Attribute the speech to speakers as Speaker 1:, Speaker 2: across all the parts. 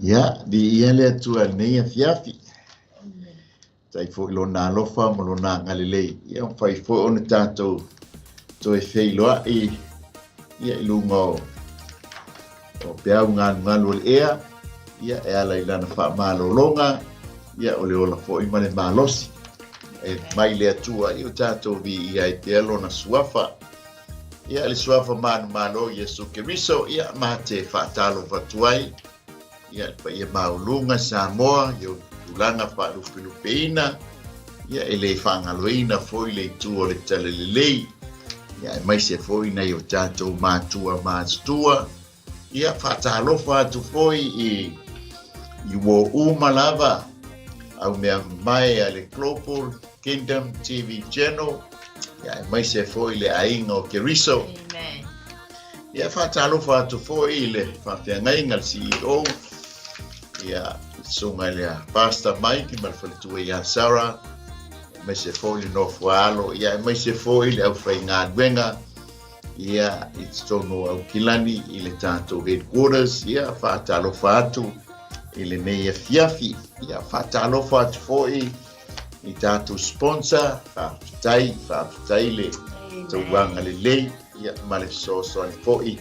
Speaker 1: Ia, viia le Atua i lenei afiafi. Tai foi lona alofa ma lona agalelei. Ia, mafai foi ona tatou toe feiloai ia i luga o peau galugalu o le ea, ia e ala i lana faamalologa, ia o le ola foi ma le malosi. E mai le Atua ia o tatou viia ai pea lona suafa. Ia le suafa manumalo o Iesu Keriso, ia ma te faatalofa atu ai. Ia le paia maualuga Samoa i ona tulaga faalupelupeina, ia e le faagaloina foi le itu o le Talalelei, ia aemaise foi nai o tatou matua matutua. Ia faatalofa atu foi i uo uma lava au mea mamae a le Global Kingdom TV Channel, ia aemaise foi le aiga o Keriso.
Speaker 2: Amen.
Speaker 1: Ia faatalofa atu foi i le faafeagaiga le CEO, ia le susuga i le Pastor Mike ma le faletua ia Sarah, aemaise foi le nofo alo, ia aemaise foi le aufaigaluega ia i totonu o Aukilani i le tatou headquarters. Ia faatalofa atu i lenei afiafi. Ia faatalofa atu foi i tatou sponsor. Faafetai, faafetai le tauaga lelei ia ma le fesoasoani foi.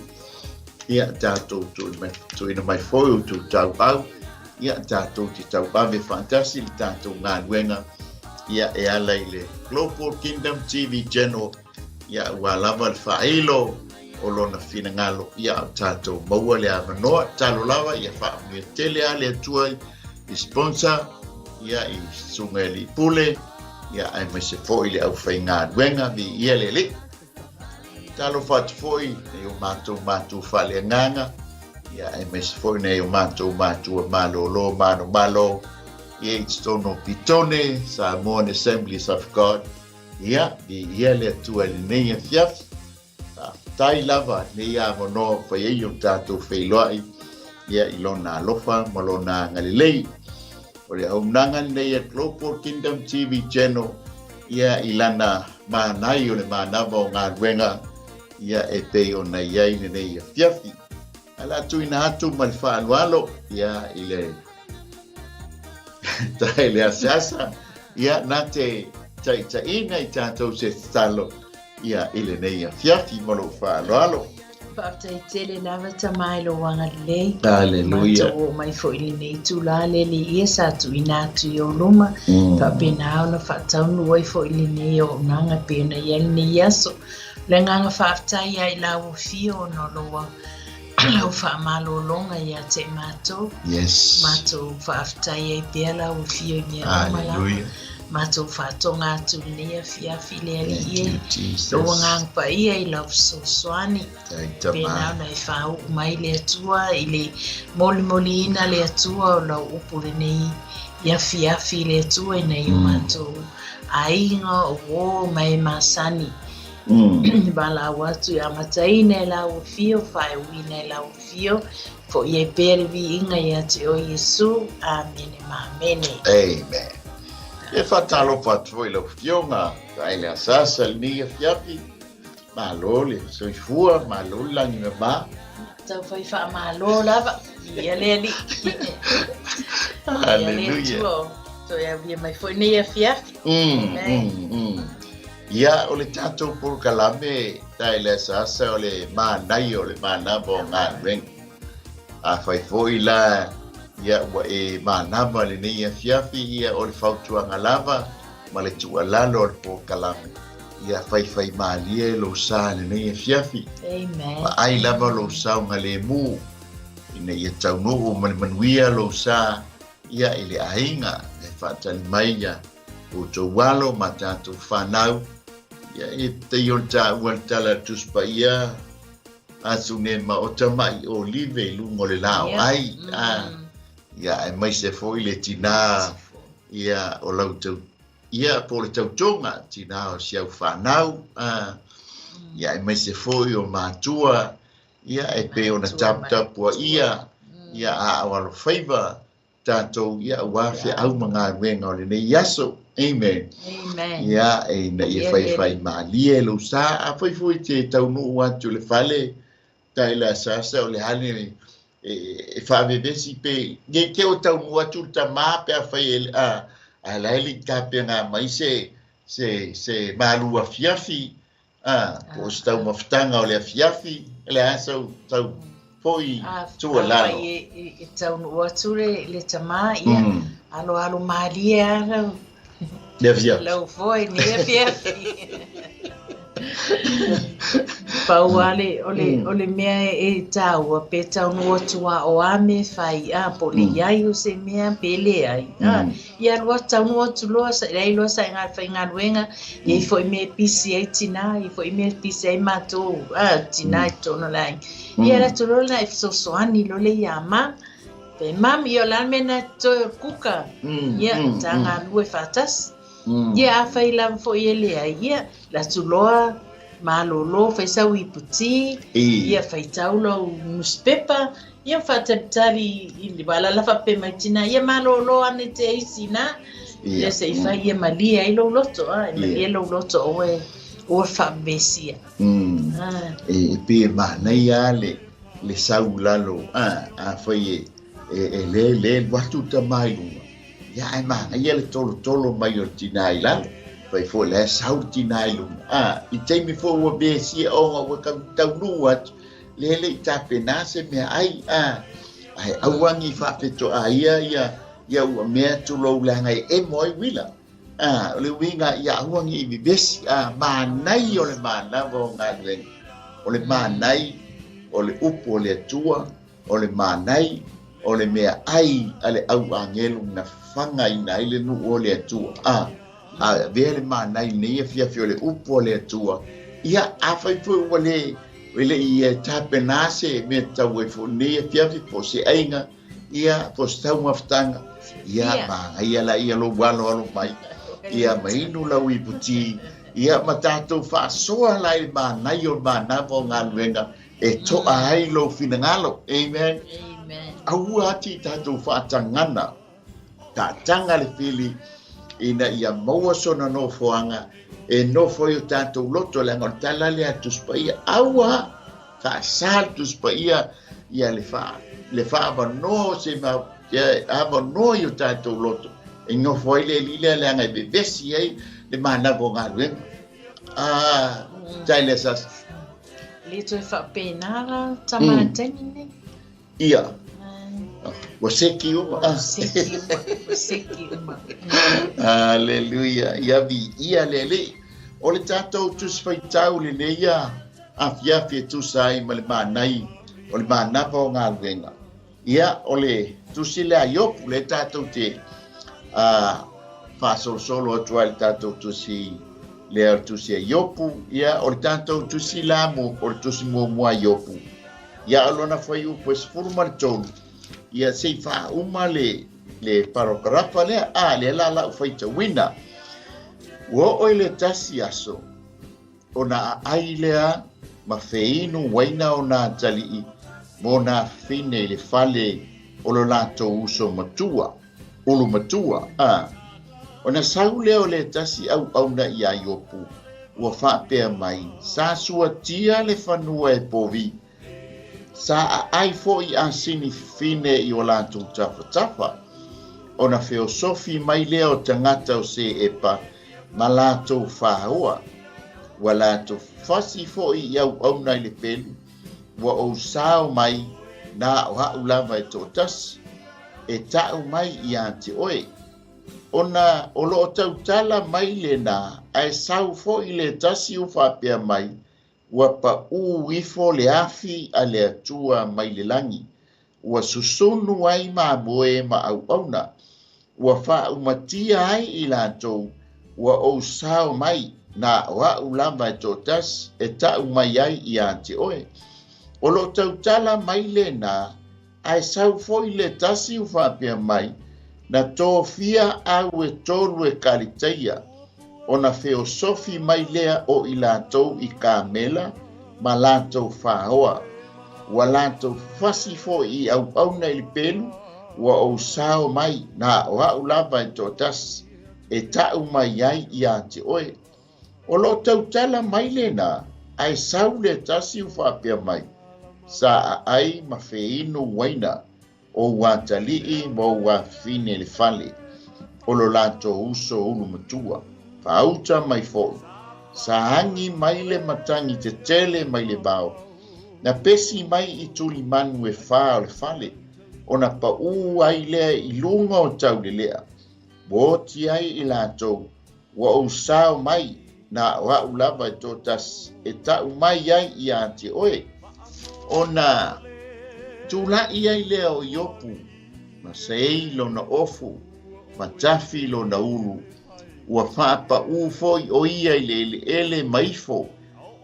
Speaker 1: Ia tatou tuuina mai foi o tou tauau. Ia tatou te tauave faatasi le tatou galuega ia e ala i le Global Kingdom TV Channel. Ia ua lava le faailo o lona finagalo, ia o tatou maua le avanoa. Tatalo lava ia faamanuia tele a le Atua i sponsor, ia i susuga i alii pule, ia aemaise foi le aufaigaluega. Viia le Alii. Talofa atu foi nai o matou matua faaleagaga, ia aemaise foi nai o matou matua malolo manomalo, ia i totonu o Pitone, Samoan Assemblies of God. Ia, viia le Atua i lenei afiafi. Faafetai lava lenei avanoa ua fai ai o tatou feiloai ia i lona alofa ma lona agalelei. O le auaunaga lenei a Global Kingdom TV Channel ia i lana manai o le manava o galuega ia e pei ona i ai lenei afiafi. Ae o le a tuuina atu ma le faaaloalo ia i le tae le aseasa ia na te taitaiina i tatou se tatalo ia i lenei afiafi ma lou faaaloalo.
Speaker 2: Faafetai tele lava Tama i lou agalelei.
Speaker 1: Haleluia.
Speaker 2: Matou oo mai foi i lenei itula le Alii e sa tuuina atu i ou luma. Faapena ona faataunuu ai foi lenei auaunaga e pei ona i ai lenei aso. O le agaga faafetai lava i lau Afio ona o lou lau faamalologa ia te i matou.
Speaker 1: Yes.
Speaker 2: Matou faafetai ai pea lau Afio i mea uma lava. Matou faatoga atu i lenei afiafi i le Alii e. Lou agaga paia i lau fesoasoani. Pena ona e faauu mai le Atua i le molimoliina le Atua o lau upu lenei i afiafi i le Atua i nai o matou aiga o uo ma e masani. Valaau atu e amataina e lau Afio, faaiuina e lau Afio, fo'i ai pea le viiga ia te oe Iesu. Amene ma amene.
Speaker 1: Amen. E faatalofa atu foi lau Afioga i le asaasa lenei afiafi. Malo le soifua, malo le lagi mama.
Speaker 2: Tau fai faamalo lava. Ia le Alii.
Speaker 1: Hallelujah.
Speaker 2: Toe aulia mai foi nei afiafi.
Speaker 1: Ia, o le tatou polokalame tae le asaasa o le manaia o le manava o galuega. Afai foi la ia ua e manava lenei afiafi, ia o le fautuaga lava ma le tuualalo o le polokalame, ia faifaimalie lou sa lenei afiafi.
Speaker 2: Amen.
Speaker 1: Vaai lava lou saogalemu ina ia taunuu ma le manuia lou sa ia i le aiga e faatali mai ia outou alo ma tatou fanau. Ia e pei ona taua le tala a le Tusi Paia, atu nei ma o tamai olive i luga o le la o ai. Ia aemaise foi le tinā ia o lau tau ia po o le tautoga tinā o si au fanau. Ia aemaise foi o matua ia e pei ona taputapuaia ia a o alofaiva tatou ia aua feau ma galuega o lenei aso. Amen.
Speaker 2: Amen.
Speaker 1: Ia, ina ia faifaimalie lou sa. Afai foi te taunuu atu i le fale, tae le asaasa o le a le e faavevesi pe ne i te ua taunuu atu le tamā pe afai e ae la e le i tapena mai se se se malu afiafi a po o se taumafataga o le afiafi, o le a sau sau foi tuualalo.
Speaker 2: Afai e taunuu atu le tamā, ia aloalo malie lava lau
Speaker 1: Le afiafi.
Speaker 2: Lau foi lenei afiafi. Pau lava le, o le, o le mea e taua, pe taunuu atu lava o a mea e fai, a, po o le i ai o se mea pe leai. A, ia alu atu, taunuu atu loa, leai loa saega faigaluega, e i ai foi mea e pisi ai tinā, e i ai foi mea e pisi ai matou, a, tinā i totonu o le aiga. Ia alu atu loa lena e fesoasoani loa lea iā Mum. Pe Mum, ia o le a le mea lena e totoe o le kuka? Ia, ta galulue faatasi. Ia, afai lava foi e leai, ia, alu atu loa, malolo, fai sau ipu ti, ia, faitau lau nusipepa, ia, faatalitali i le valala faapea mai tinā, ia malolo ane te isi inā, ia, se i fai ia malie ai lou loto, a, e malie lou loto aua e, aua e faavevesia.
Speaker 1: E pei e manaia lava le, le sau i lalo, a, afai e, e, e le, le alu atu le tama i luga, ia ae manaia le tolotolo mai o le tinā i lalo, fai foi la e sau le tinā i luga, a, i taimi foi ua vesia ona ua taunuu atu, lea e le i tapena se meaai, a, ae aua ne i faafetoaia ia, ia ua mea tulou leaga e emo ai uila. A, o le uiga ia aua ne i vevesi, a, manai o le manava o galuega, o le manai o le upu o le Atua, o le manai o le meaai a le au agelu na fagaina ai le nuu o le Atua. A, a avea le manai i lenei afiafi o le upu a le Atua, ia, afai foi ua le, e le i tapena se mea tatau ai foi i lenei afiafi, po o se aiga, ia, po o se taumafataga, ia, manaia laia lou aloalo mai, ia, ma inu lau ipu ti, ia, ma tatou faasoa la i le manaia o le manava o galuega e toa ai lou finagalo. Amen.
Speaker 2: Amen.
Speaker 1: Aua ati i tatou faatagana, taataga le fili, ina ia maua sona nofoaga e nofo ai o tatou loto, leaga o le tala lea a le Tusi Paia, aua faasa le Tusi Paia ia le faa, le faaavanoa o se ma, ia avanoa i o tatou loto e nofo ai le alii lea, leaga e vevesi ai le manava o galuega. Ah, tai le sasa.
Speaker 2: Le toe faapena la tama mm. taimi nei.
Speaker 1: Ia. Ua seki uma.
Speaker 2: Ua seki uma. Ua seki uma.
Speaker 1: Aleluia. Ia viia le Alii. O le tatou Tusi Faitau lenei ia afiafi e tusa ai ma le manai o le manava o galuega. Ia, o le tusi lea a Iopu, lea tatou te faasolosolo atu ai le tatou tusi lea o le tusi a Iopu. Ia, o le tatou tusi la mo, o le tusi muamua a Iopu. Ia, o lona fuaiupu e 13, ia se i faauma le, le parokarafa lea, a, lea la lau faitauina. Ua oo i le tasi aso, ona aai lea ma feinu uaina o nā atalii mo nā fafine i le fale o lo latou uso matua, ulu matua, a. Ona sau lea o le tasi auauna iā Iopu, ua faapea mai, Sa suatia le fanua e povi, Sa aai foi asini fifine i o latou tafatafa, ona feosofi mai lea o tagata o Seepa ma latou faoa. Ua latou fasi foi i auauna i le pelu, ua ou sao mai na o a'u lava e toatasi, e ta'u mai iā te oe. Ona o lo o tautala mai lena, ae sau foi le tasi ua faapea mai, Ua paʻū ifo le afi a le Atua mai le lagi, ua susunu ai mamoe ma auauna, ua faaumatia ai i latou, ua ou sao mai, na o aʻu lava e toatasi e taʻu mai ai iā te oe. O lo o tautala mai lena, ae sau foi le tasi ua faapea mai, Na tofia au e tolu e Kalitaia, ona feosofi mai lea o i latou i kamela ma latou faoa. Ua latou fasi foi i auauna i le pelu, ua ou sao mai, na o a'u lava e toatasi, e ta'u mai ai iā te oe. O lo o tautala mai lena, ae sau le tasi ua faapea mai, Sa aai ma feinu uaina o ou atalii ma ou afafine i le fale o lo latou uso ulumatua. Faauta mai foi, sa agi mai le matagi tetele mai le vao, na pesi mai i tulimanu e fā o le fale, ona paū ai lea i luga o taulelea, ua oti ai i latou, ua ou sao mai, na o au lava e toatasi e ta'u mai ai ia te oe. Ona tula'i ai lea o Iopu, ma seei lona ofu, ma tafi lona ulu, ua faapaū foi o ia i le eleele ma ifo,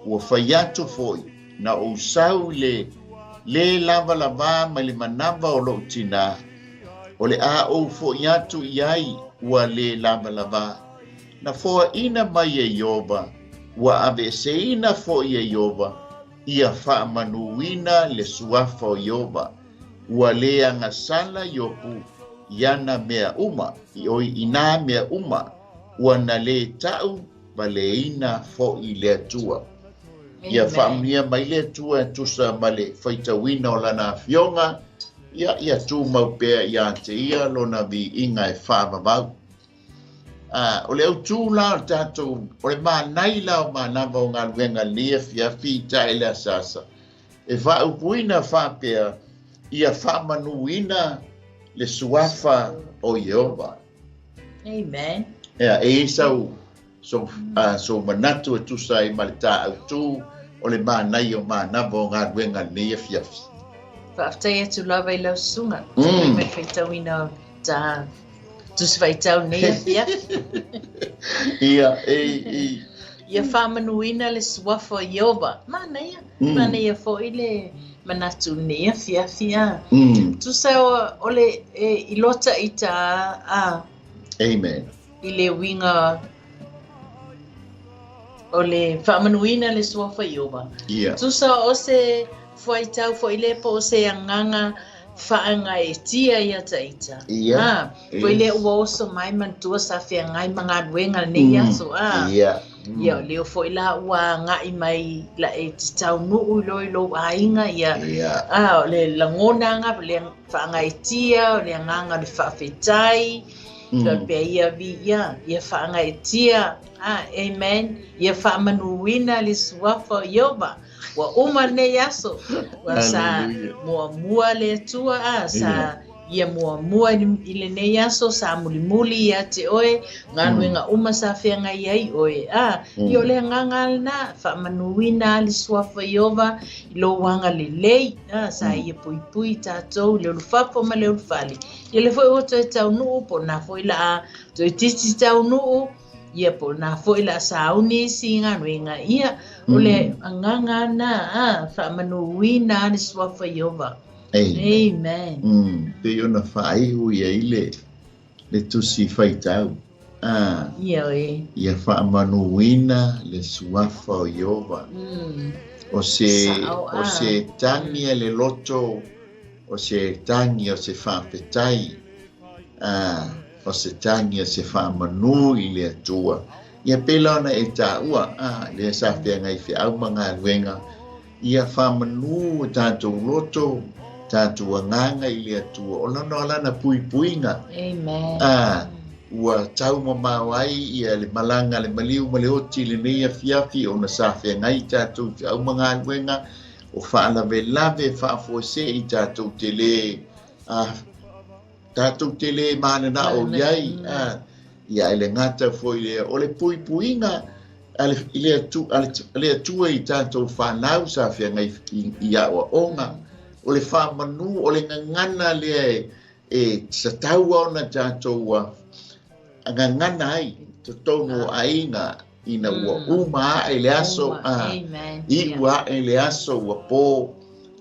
Speaker 1: ua fai atu foi, na ou sau i le lē lavalavā mai le manava o lo'u tinā, o le a ou fo'i atu i ai ua lē lavalavā. Na foaʻina mai e Ieova, ua aveeseina foʻi e Ieova, ia faamanuina le suafa o Ieova. Ua lē agasala Iopu i ana mea uma, oi i nā mea uma, ua na lē ta'u valeina foʻi le Atua. Ia faamanuia mai le Atua e tusa ma le faitauina o Lana Afioga, ia, ia tumau pea ia te Ia Lona viiga e faavavau. A, o le autū la o le tatou, o le manai la o manava o galuega lenei afiafi i tae le asaasa, e faaupuina faapea, ia faamanuina le suafa o Ieova.
Speaker 2: Amen.
Speaker 1: Ea, e i sau, sou, sou manatu e tusa ai ma le tā autū o le manaia o manava o galuega lenei afiafi.
Speaker 2: Faafetai atu lava i lau susuga. Mai faitauina o tā Tusi Faitau nei afiafi.
Speaker 1: Ia, e, e.
Speaker 2: Ia faamanuina le suafa o Ieova. Manaia, manaia foi le manatu nei afiafi a. Tusa o le e, i lota i tā a.
Speaker 1: Amen.
Speaker 2: I le uiga o le faamanuina le suafa Ieova.
Speaker 1: Ia.
Speaker 2: Tusa o se fuaitau foi le po o se agaga faagaeetia ia taita.
Speaker 1: Ia.
Speaker 2: A, foi le ua oso mai manatua sa feagai ma galuega lenei aso a.
Speaker 1: Ia.
Speaker 2: Ia o lea foi la ua aga'i mai la e te taunuu i loa i lou aiga ia.
Speaker 1: Ia.
Speaker 2: A, o le lagonaga le faagaeetia, o le agaga o le faafetai. Pea ia vi ia, ia faagaeetia. A, amen. Ia faamanuina le suafa o Ieova. Ua uma lenei aso. Ua sa muamua le Atua a, sa ia muamua i lenei aso, sa mulimuli ia te oe, galuega uma sa feagai ai oe. A, ia o le agaga lena, faamanuina le suafa Ieova i lou agalelei, a, sa ia puipui tatou i le ulufafo ma le ulufale. Ia lea foi ua toe taunuu, po o na foi la a toe titi taunuu, ia po o na foi la sauni isi galuega, ia o le agaga na a, faamanuina le suafa Ieova.
Speaker 1: Amen.
Speaker 2: Amen.
Speaker 1: Pei ona faaiu ia i le tusi faitau. A,
Speaker 2: Ia oe.
Speaker 1: ia faamanuina le suafa o Ieova. O se,
Speaker 2: Sa'o
Speaker 1: o
Speaker 2: a.
Speaker 1: se tagi a le loto, o se tagi o se faafetai, a, o se tagi o se faamanū i le Atua. Ia pei la ona e taua, a, lea sa feagai feau ma galuega, ia faamanū o tatou loto, tatou agaga i le Atua, o lona o lana puipuiga.
Speaker 2: Amen.
Speaker 1: A, ua taumamao ai ia le malaga le maliu ma le oti lenei afiafi ona sa feagai tatou feau ma galuega, o faalavelave faafuasei tatou te lē a, tatou te lē mananao i ai, a, ia e le gata foi lea o le puipuiga a le, i le atu, a le, le Atua i tatou fanau sa feagai i aoaoga, o le faamanū o le gagana lea e sataua ona tatou gagana ai totonu o aiga ina ua uma ae le aso, a,
Speaker 2: Amen.
Speaker 1: iu ae le aso ua po,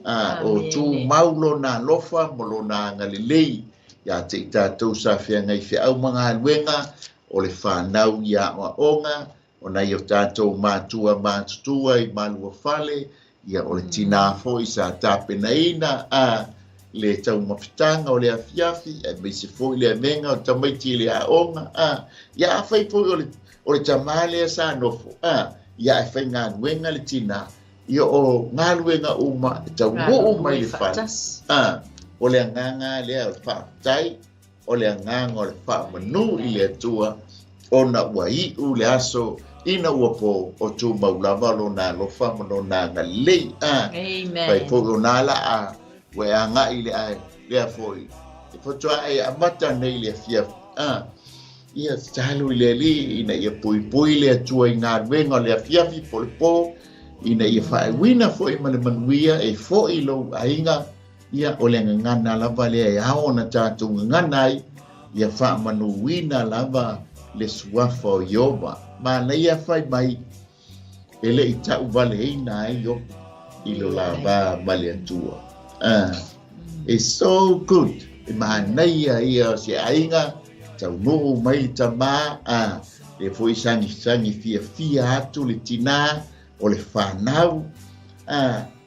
Speaker 1: a, o tumau lona alofa ma lona agalelei ia te i tatou sa feagai feau ma galuega, o le fanau i aoaoga, o nai o tatou matua matutua i maluafale, ia o le tinā foi sa tapenaina a le taumafataga o le afiafi, aemaise foi le avega o tamaiti i le aoga, a, ia afai foi o le tamā lea sa nofo, a, ia e faigaluega le tinā, Ia o galuega uma e taunuu mai le fale. A, o le agaga lea o le faafetai, o le agaga o le faamanu i le Atua, ona ua iu le aso ina ua po o tumau lava lona alofa ma lona agalelei. A,
Speaker 2: Amen.
Speaker 1: Fai foi o nā laa ua e agai le ae lea foi. E faatoa e amata nei le afiafi. A, ia tatalo i le Alii ina ia puipui le Atua i galuega o le afiafi po o le po, ina ia faaiuina foi ma le manuia e foi lou aiga. Ia o le gagana lava lea e ao ona tatou gagana ai, ia faamanuina lava le suafa o Ieova. Manaia fai mai e le i tauvaleina ai Iopu i lo la va ma le Atua. It's so good. E manaia ia o se aiga taunuu mai le tamā, lea foi sagisagi fiafia atu le tinā o le fanau,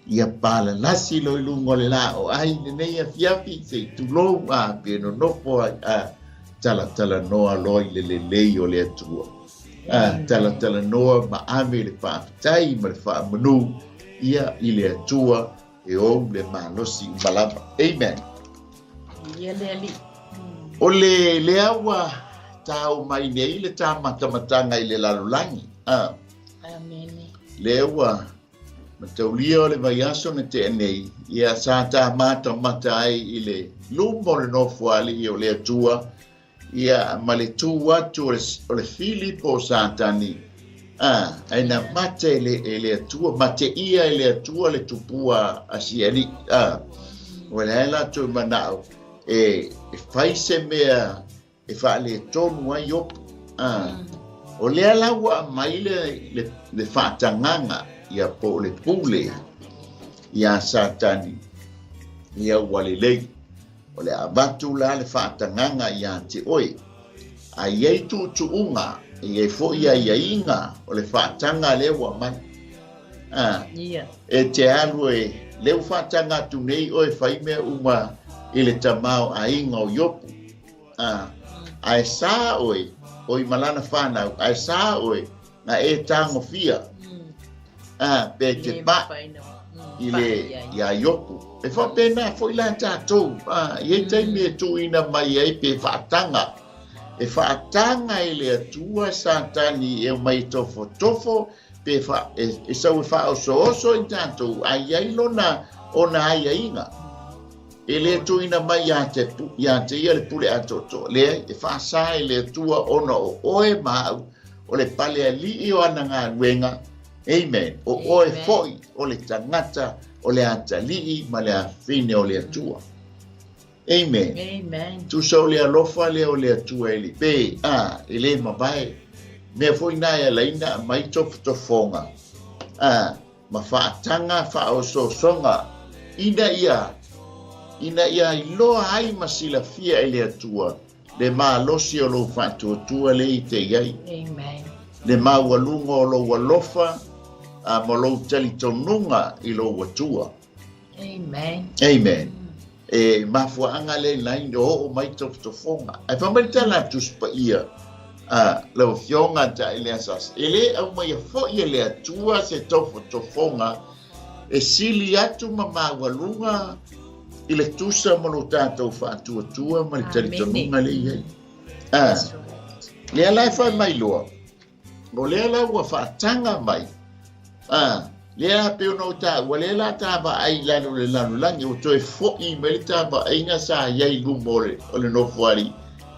Speaker 1: ia palalasi loa i luga o le lā o ai lenei afiafi, se i tulou, pe nonofo ai, talatalanoa loa i le lelei o le Atua. Talatalanoa ma ave le faafetai ma le faamanu ia i le Atua e ou le malosi uma lava. Amen.
Speaker 2: Ia le Alii.
Speaker 1: O le lea ua tau mai nei le tāmatamataga i le lalolagi.
Speaker 2: Amen.
Speaker 1: Lea ua mataulia o le vaiaso na tea nei, ia sa tāmatamata ai i le luma o le nofoalii o le Atua, ia ma le tū atu o le fili po o Satani. Ae na mate e le Atua, mate ia e le Atua le tupua a si alii. O le ae latou manao e fai se mea e faaletonu ai Iopu. O lea la ua aumai le faatagaga ia po o le pule ia Satani ia ua lelei. O le avatu la le faatagaga ia te oe. A i ai tuutuuga, e i ai foi aiaiga o le faataga lea ua aumai. E te alu e leu faataga atu nei oe fai mea uma i le tamaoaiga o Iopu. Ae sa oe, o i malana whanau, ae sa oe, na e tagofia. Pe te pa i le ia Iopu. E faapena foi la tatou. I ai taimi e tuuina mai ai pe faataga. E faataga e le Atua Satani e mai tofotofo pe e sau e faaosooso i tatou, a i ai lona ona aiaiga. E le tuuina mai ia te ia le pule atoatoa. Leai, e faasā e le Atua ona o oe ma au, o le palealii o ana galuega. Amen. O oe foi o le tagata o le atalii ma le afine o le Atua. Amen.
Speaker 2: Amen.
Speaker 1: Tusa o le alofa lea o le Atua e le pe, e le mavae. Mea foi nā e alaina mai tofotofoga. Ma faataga faaosoosoga ina ia iloa ai ma silafia e le Atua le malosi o lou faatuatua le i te iai.
Speaker 2: Amen.
Speaker 1: Le maualuga o lou alofa ma lou talitonuga i lou Atua.
Speaker 2: Amen.
Speaker 1: Amen. E mafuaanga le nai o oo mai tofotofoga. Ae fai mai le tala a Tusi Paia, lau afioga ta i le asas. E le aumaia foi e le Atua se tofotofoga e sili atu ma maualuga i le tusa ma lo tatou faatuatua ma le talitonuga le i ai. Lea la e fai mai loa, o lea la ua faataga mai, lea pe ona o taua, lea la tā vaai i lalo le lalolagi, o toe foi mai le tā vaaiga sa iai luma o le nofoalii.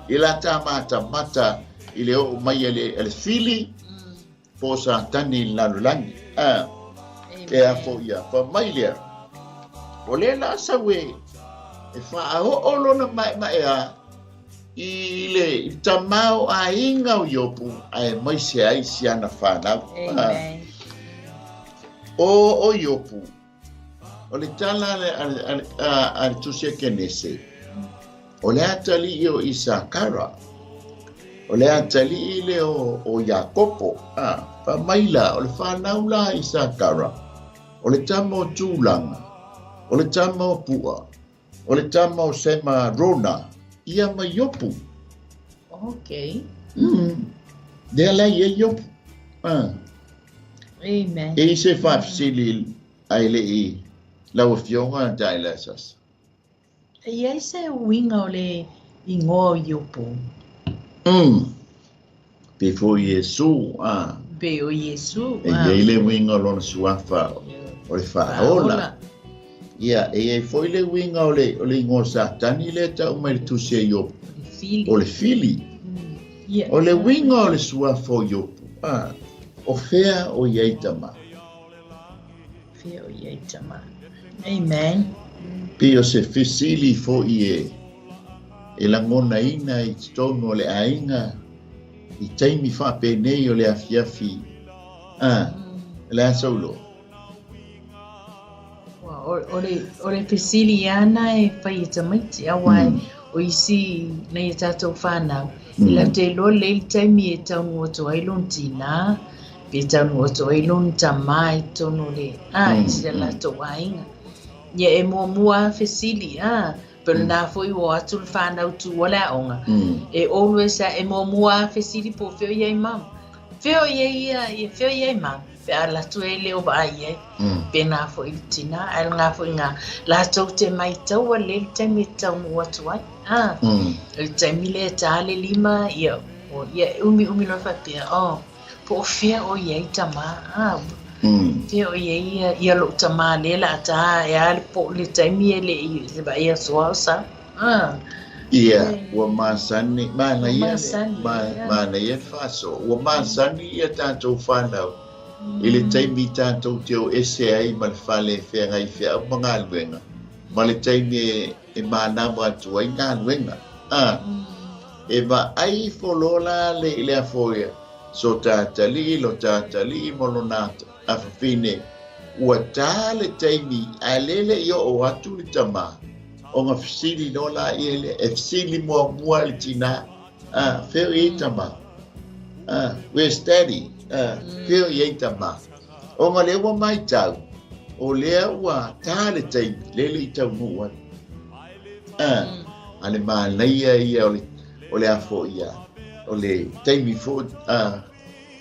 Speaker 1: I la tā matamata i le oo mai a le fili, po o Satani i le lalolagi. E a foi ia, fa mai lea. O lea la sau e faaoo lona maemaea i le tamaoaiga o Iopu, ae maise ai si ana fanau.
Speaker 2: Amen.
Speaker 1: O Iopu, o le tala a le Tusi a Kenese, o le atalii o Isakara, o le atalii le o Iakopo, fa mai la, o le whanau la Isakara, o le tama o Tūlanga, o le tama o Pua, o le tama o Sema Rona, ia ma Iopu.
Speaker 2: Okay.
Speaker 1: Lea la ia Iopu.
Speaker 2: Amen.
Speaker 1: E i se faafesili ae le i lau Afioga Taila Sasa.
Speaker 2: E i ai se uiga o le igoa o Iopu?
Speaker 1: Pe foi Iesu, a.
Speaker 2: Pe o Iesu,
Speaker 1: a. E i ai le uiga o lona suafa o le Faaola. Ia, e i ai foi le uiga o le, o le igoa Satani lea e tau mai i le tusi a Iopu. O le fili. O le uiga o le suafa o Iopu, a. O fea o i ai tama?
Speaker 2: Fea o i ai tama. Amen.
Speaker 1: Pei o se fesili foi e e lagonaina i totonu o le aiga i taimi faapenei o le afiafi, a, o le a sou iloa?
Speaker 2: O le fesili lava lena e fai e tamaiti, aua o isi nai a tatou fanau, e latou te iloa lelei le taimi e taunuu atu ai lona tinā, pe taunuu atu ai lona tamā i totonu o le, a, i si a latou aiga. Ia e muamua lava fesili, a, pe o lena foi ua o atu le fanau tuua le aoga, e always lava, e muamua lava fesili po o fea o i ai mama. Fea o i ai ia, ia fea o i ai mama, pe a alu atu e le o vaai i ai. Pēnā foi i le tinā, ae o lena foi ina latou te maitaua lelei le taimi e taunuu atu ai. A, o le taimi lea e ta le 5, ia, o, ia e umiumi loa faapea, oh, po o fea o i ai tamā, a, fea o i ai ia, ia lou tamā lea o le a ta, e a le po, le taimi e le i vaai asoa o sau. A.
Speaker 1: Ia, ua masani, manaia le, manaia le faasoa. Ua masani ia tatou fanau i le taimi tatou te o ese ai ma le fale e feagai feau ma galuega, ma le taimi e manava atu ai galuega. A, e vaai ifo loa la le, le afo ia, so tatalii, lo tatalii ma lona afafine, ua ta le taimi, ae le le i oo atu le tamā, ona fesili loa laia lea, e fesili muamua i le tinā, a, fea o i ai tamā? A, where's daddy? A, fea o i ai tamā? Ona lea ua matau, o lea ua ta le taimi, lea e le i taunuu atu. A, a le manaia ia o le, o le afo ia, o le taimi foi, a,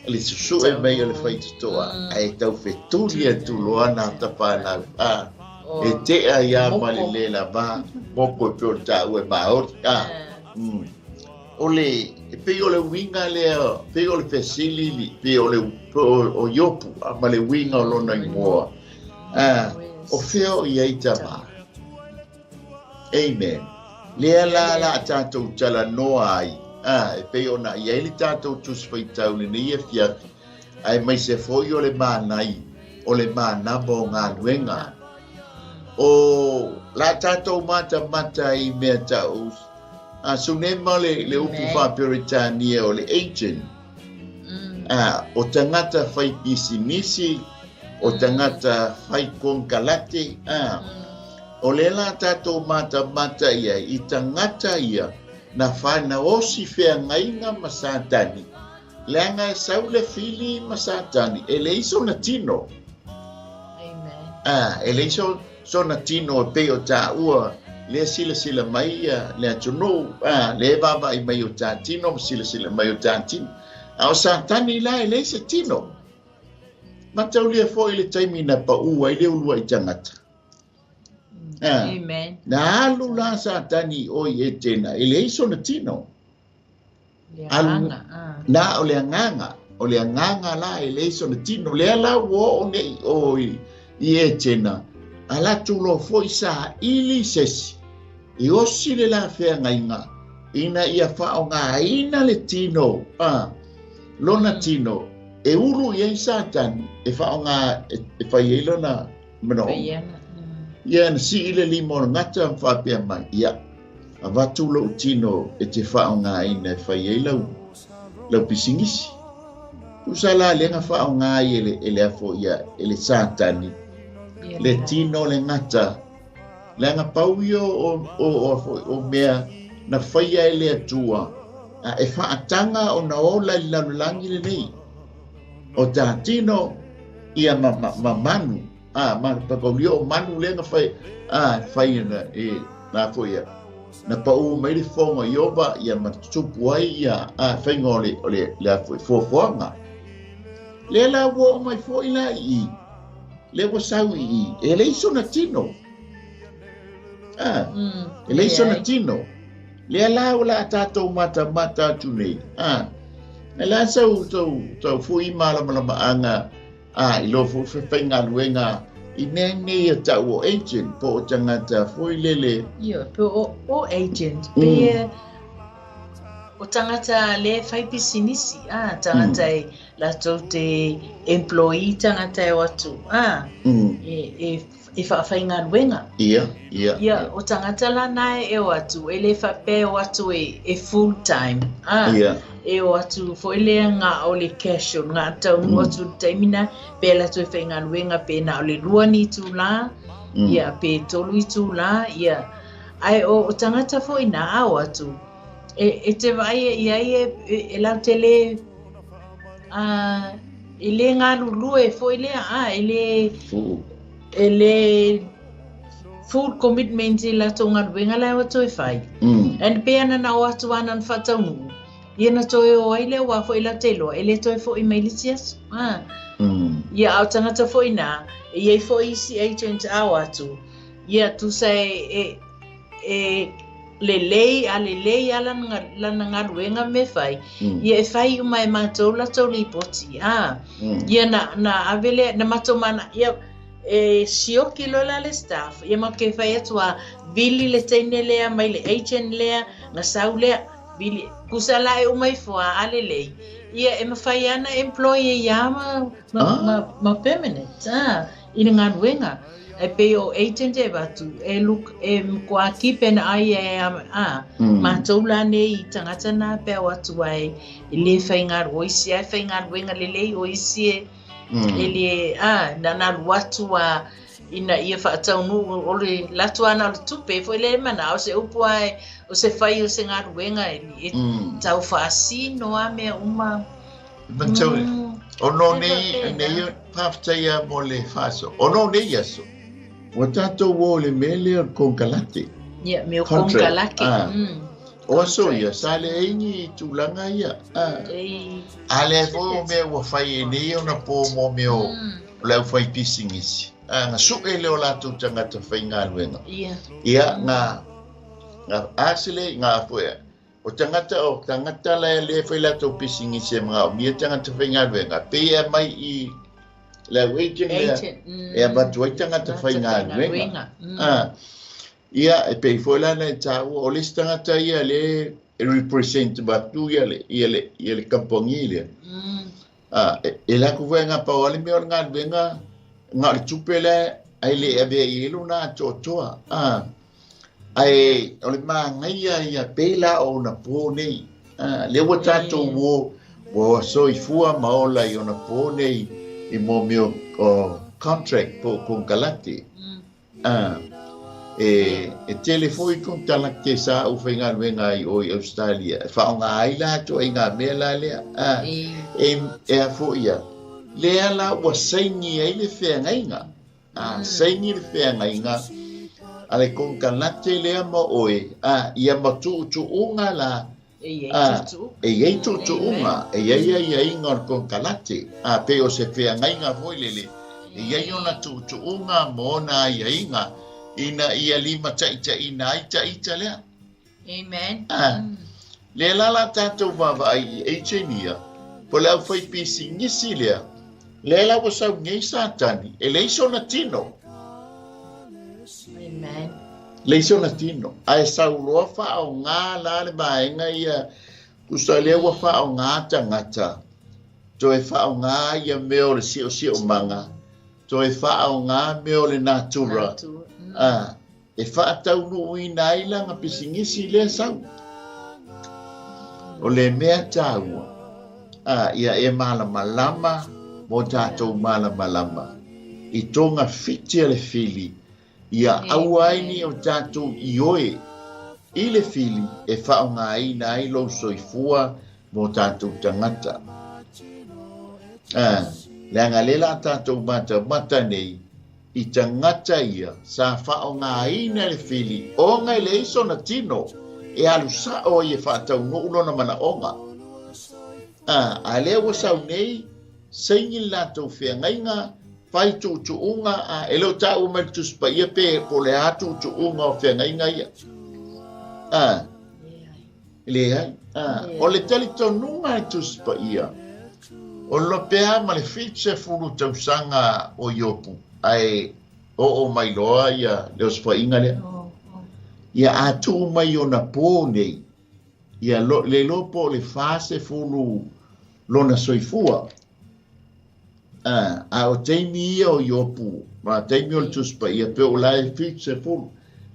Speaker 1: le susue mai o le faitotoa, ae tau fetuli atu loa nā tapanau, a, e tea ia ma le le lava, moko e pei ona taua e Māori, a, o le, e pei o le uiga lea, pei o le fesili, pei o le, o Iopu, a, ma le uiga o lona igoa, a, o fea o i ai tamā? Amen. Lea la la a tatou talanoa ai, a, e pei ona i ai le tatou Tusi Faitau lenei afiafi, aemaise foi o le manai, o le manava o galuega. O la tatou matamata i mea tau, a, sunema le, le upu faa-Peretania o le agent, a, o tagata fai pisinisi, o tagata fai konekarate, a, o lea la tatou matamata i ai i tagata ia na fanaosi feagaiga ma Satani, leaga e sau le fili ma Satani, e leai sona tino. A, e leai sona tino e pei o taua lea silasila mai ia le atunuu, a, lea e vaavaai mai o ta tino ma silasila mai o ta tino. A o Satani la e leai se tino. Mataulia foi le taimi na pau ai le uluai tagata. A,
Speaker 2: Amen.
Speaker 1: na alu la Satani i o i Etena, e leai sona tino.
Speaker 2: Le
Speaker 1: Alu,
Speaker 2: agaga, a.
Speaker 1: na o le agaga, o le agaga la e leai sona tino. Lea la ua oo nei i o i, i Etena, a latou loa foi saili se isi, e osi le la feagaiga, ina ia faaaogaina le tino, a, lona tino, e ulu i ai Satani, e faaaoga, e, e fai ai lona manaoga.
Speaker 2: Fai ana.
Speaker 1: Ia, na sii le lima o le gata ma faapea mai, ia, avatu lou tino e te faaaogaina e fai ai lau, lau pisinisi. Tusa la lea na faaaoga ai e le, e le afo ia, e le Satani,
Speaker 2: Ia
Speaker 1: le
Speaker 2: le
Speaker 1: tino o le gata, leaga pau ia o, o, o, o, o mea na faia e le Atua, a e faataga ona ola i le lalolagi lenei. O ta tino, ia ma, ma, ma manu, a, ma pakaulia o manu lea na fai, a, fai na, e, na foi ia, na pau mai le fofoga o Ioba, ia ma tutupu ai ia, a, faiga o le, o le, le a foi, fuafuaga. Lea la ua oo mai foi la i i, lea ua sau i i, e leai sona tino. Ah, e leai sona tino. Lea la o le a tatou matamata atu nei. Ah, e le a sau sau sau foi malamalamaaga ah, i lou foi faifaigaluega i mea nei e tau o agent po o tagata foi lele.
Speaker 2: Ioe, po o agent, pe O tagata le fai pisinisi, a, tagata e latou te employee tagata e o atu, a, e, e, e faafaigaluega.
Speaker 1: Ia, ia.
Speaker 2: Ia, o tagata la na e o atu, e le faapea e o atu e, e full time, a, e o atu foi lea na o le casual, na taunu atu i le taimi na, pe latou e faigaluega pe na o le 2 ni itulā, ia, pe 3 itulā, ia, Ae o, o tagata foi na ao atu, e, e te vaai i ai e, e, e lau te le, a, e le galulue foi lea, a, e le, e le full commitment i latou galuega la e o atu e fai. And pe ana na o atu ana na faataunuu, ia na toe o ai lea aua foi lau te iloa, e le toe foi mai le isi aso. A. Ia, a o tagata foi na, e i ai foi isi agent a o atu, Ia, tusa e, e, e lelei, a lelei a lana, lana galuega me fai, ia e fai uma e matou latou lipoti, a, ia na, na ave lea, na matou mana, ia, e sioki loa la le staff, ia matou ke fai atu a, vili le teine lea mai le agent lea, na sau lea, vili, tusa la e uma ifo a, a lelei, ia e mafai a na employ e ia ma, ma, ma, ma permanent, a, i le galuega. E pei o agent e avatu, e look, e matua keep an eye e a, matou la nei i tagata na pe o atu ai, e le faigaluega, o isi ai faigaluega lelei, o isi e, e le, a, na na alu atu a, ina ia faataunuu, o le latou lava na o le tupe foi lea e manao, o se upu lava e, o se fai o se galuega e, e tau faasino lava mea uma.
Speaker 1: Matau, ona o nei, nei, faafetai lava mo le faaso. Ona o nei aso, ua tatou o i le mea lea o le konekarate.
Speaker 2: Ia, mea o konekarate.
Speaker 1: O aso ia, sa leai ni tulaga ia. A lea foi o mea ua fai e nei ona po mo mea o le aufaipisinisi. Na sue lea o latou tagata faigaluega. Ia, na, na asile, na foi, O tagata, o tagata la e le fai latou pisinisi e manaomia tagata faigaluega, pei e aumai i le au agent lea e avatu ai tagata faigaluega. A, ia, e pei foi la ona e taua, o le isi tagata ia lea e represent atu ia le, ia le, ia le kamupani lea. A, e alu atu foi a pau lava le mea o le galuega, na o le tupe lea ae le avea i ai lona atoatoa. A, Ae o le manaia ia pei la o ona po nei. A, lea ua tatou o, ua soifua ma ola i ona po nei i mo mea o contract po o konekarate. A, e, e tele foi konekarate sa ou faigaluega ai i o i Australia e faaaoga ai la ituaiga mea la lea. A, e, e a foi ia, lea la ua saini ai le feagaiga. A saini le feagaiga a le konekarate lea ma oe, a, ia ma tuutuuga la, a, e i ai tuutuuga, e i ai aiaiga o le konekarate, a, pei o se feagaiga foi lele, e i ai ona tuutuuga ma ona aiaiga ina ia limataitaiina ai taita lea.
Speaker 2: Amen.
Speaker 1: A, lea la la tatou vaavaai i agent ia, po le aufaipisinisi lea, lea la ua sau nei Satani, e leai sona tino.
Speaker 2: Amen.
Speaker 1: Leai sona tino. Ae sau loa faaaoga la le vaega ia, tusa lea ua faaaoga tagata, toe faaaoga ia mea o le siosiomaga, toe faaaoga mea o le natura.
Speaker 2: Natura.
Speaker 1: A, e faataunuuina ai lana pisinisi lea sau. O le mea taua, a, ia e malamalama mo tatou malamalama i togafiti a le fili, ia aua ai ni o tatou ioe i le fili e faaaogaina ai lou soifua mo tatou tagata. A, leaga lea la tatou matamata nei I tagata ia sa faaaogaina le fili ona e leai sona tino e alu sao ai e faataunuu lona manaoga. A, a lea ua sau nei, Saini le latou feagaiga, fai tuutuuga, a e le o taua mai le Tusi Paia pe po o le a tuutuuga o feagaiga ia. A, leai. A, o le talitonuga e Tusi Paia, o lope ma le 70 tausaga o Iopu, ae oo mai loa ia le osofaiga lea. Ia a tuu mai ona po nei, ia le iloa po o le 40 lona soifua. A o taimi ia o Iopu, ma taimi o le Tusi Paia, pe o la e 70.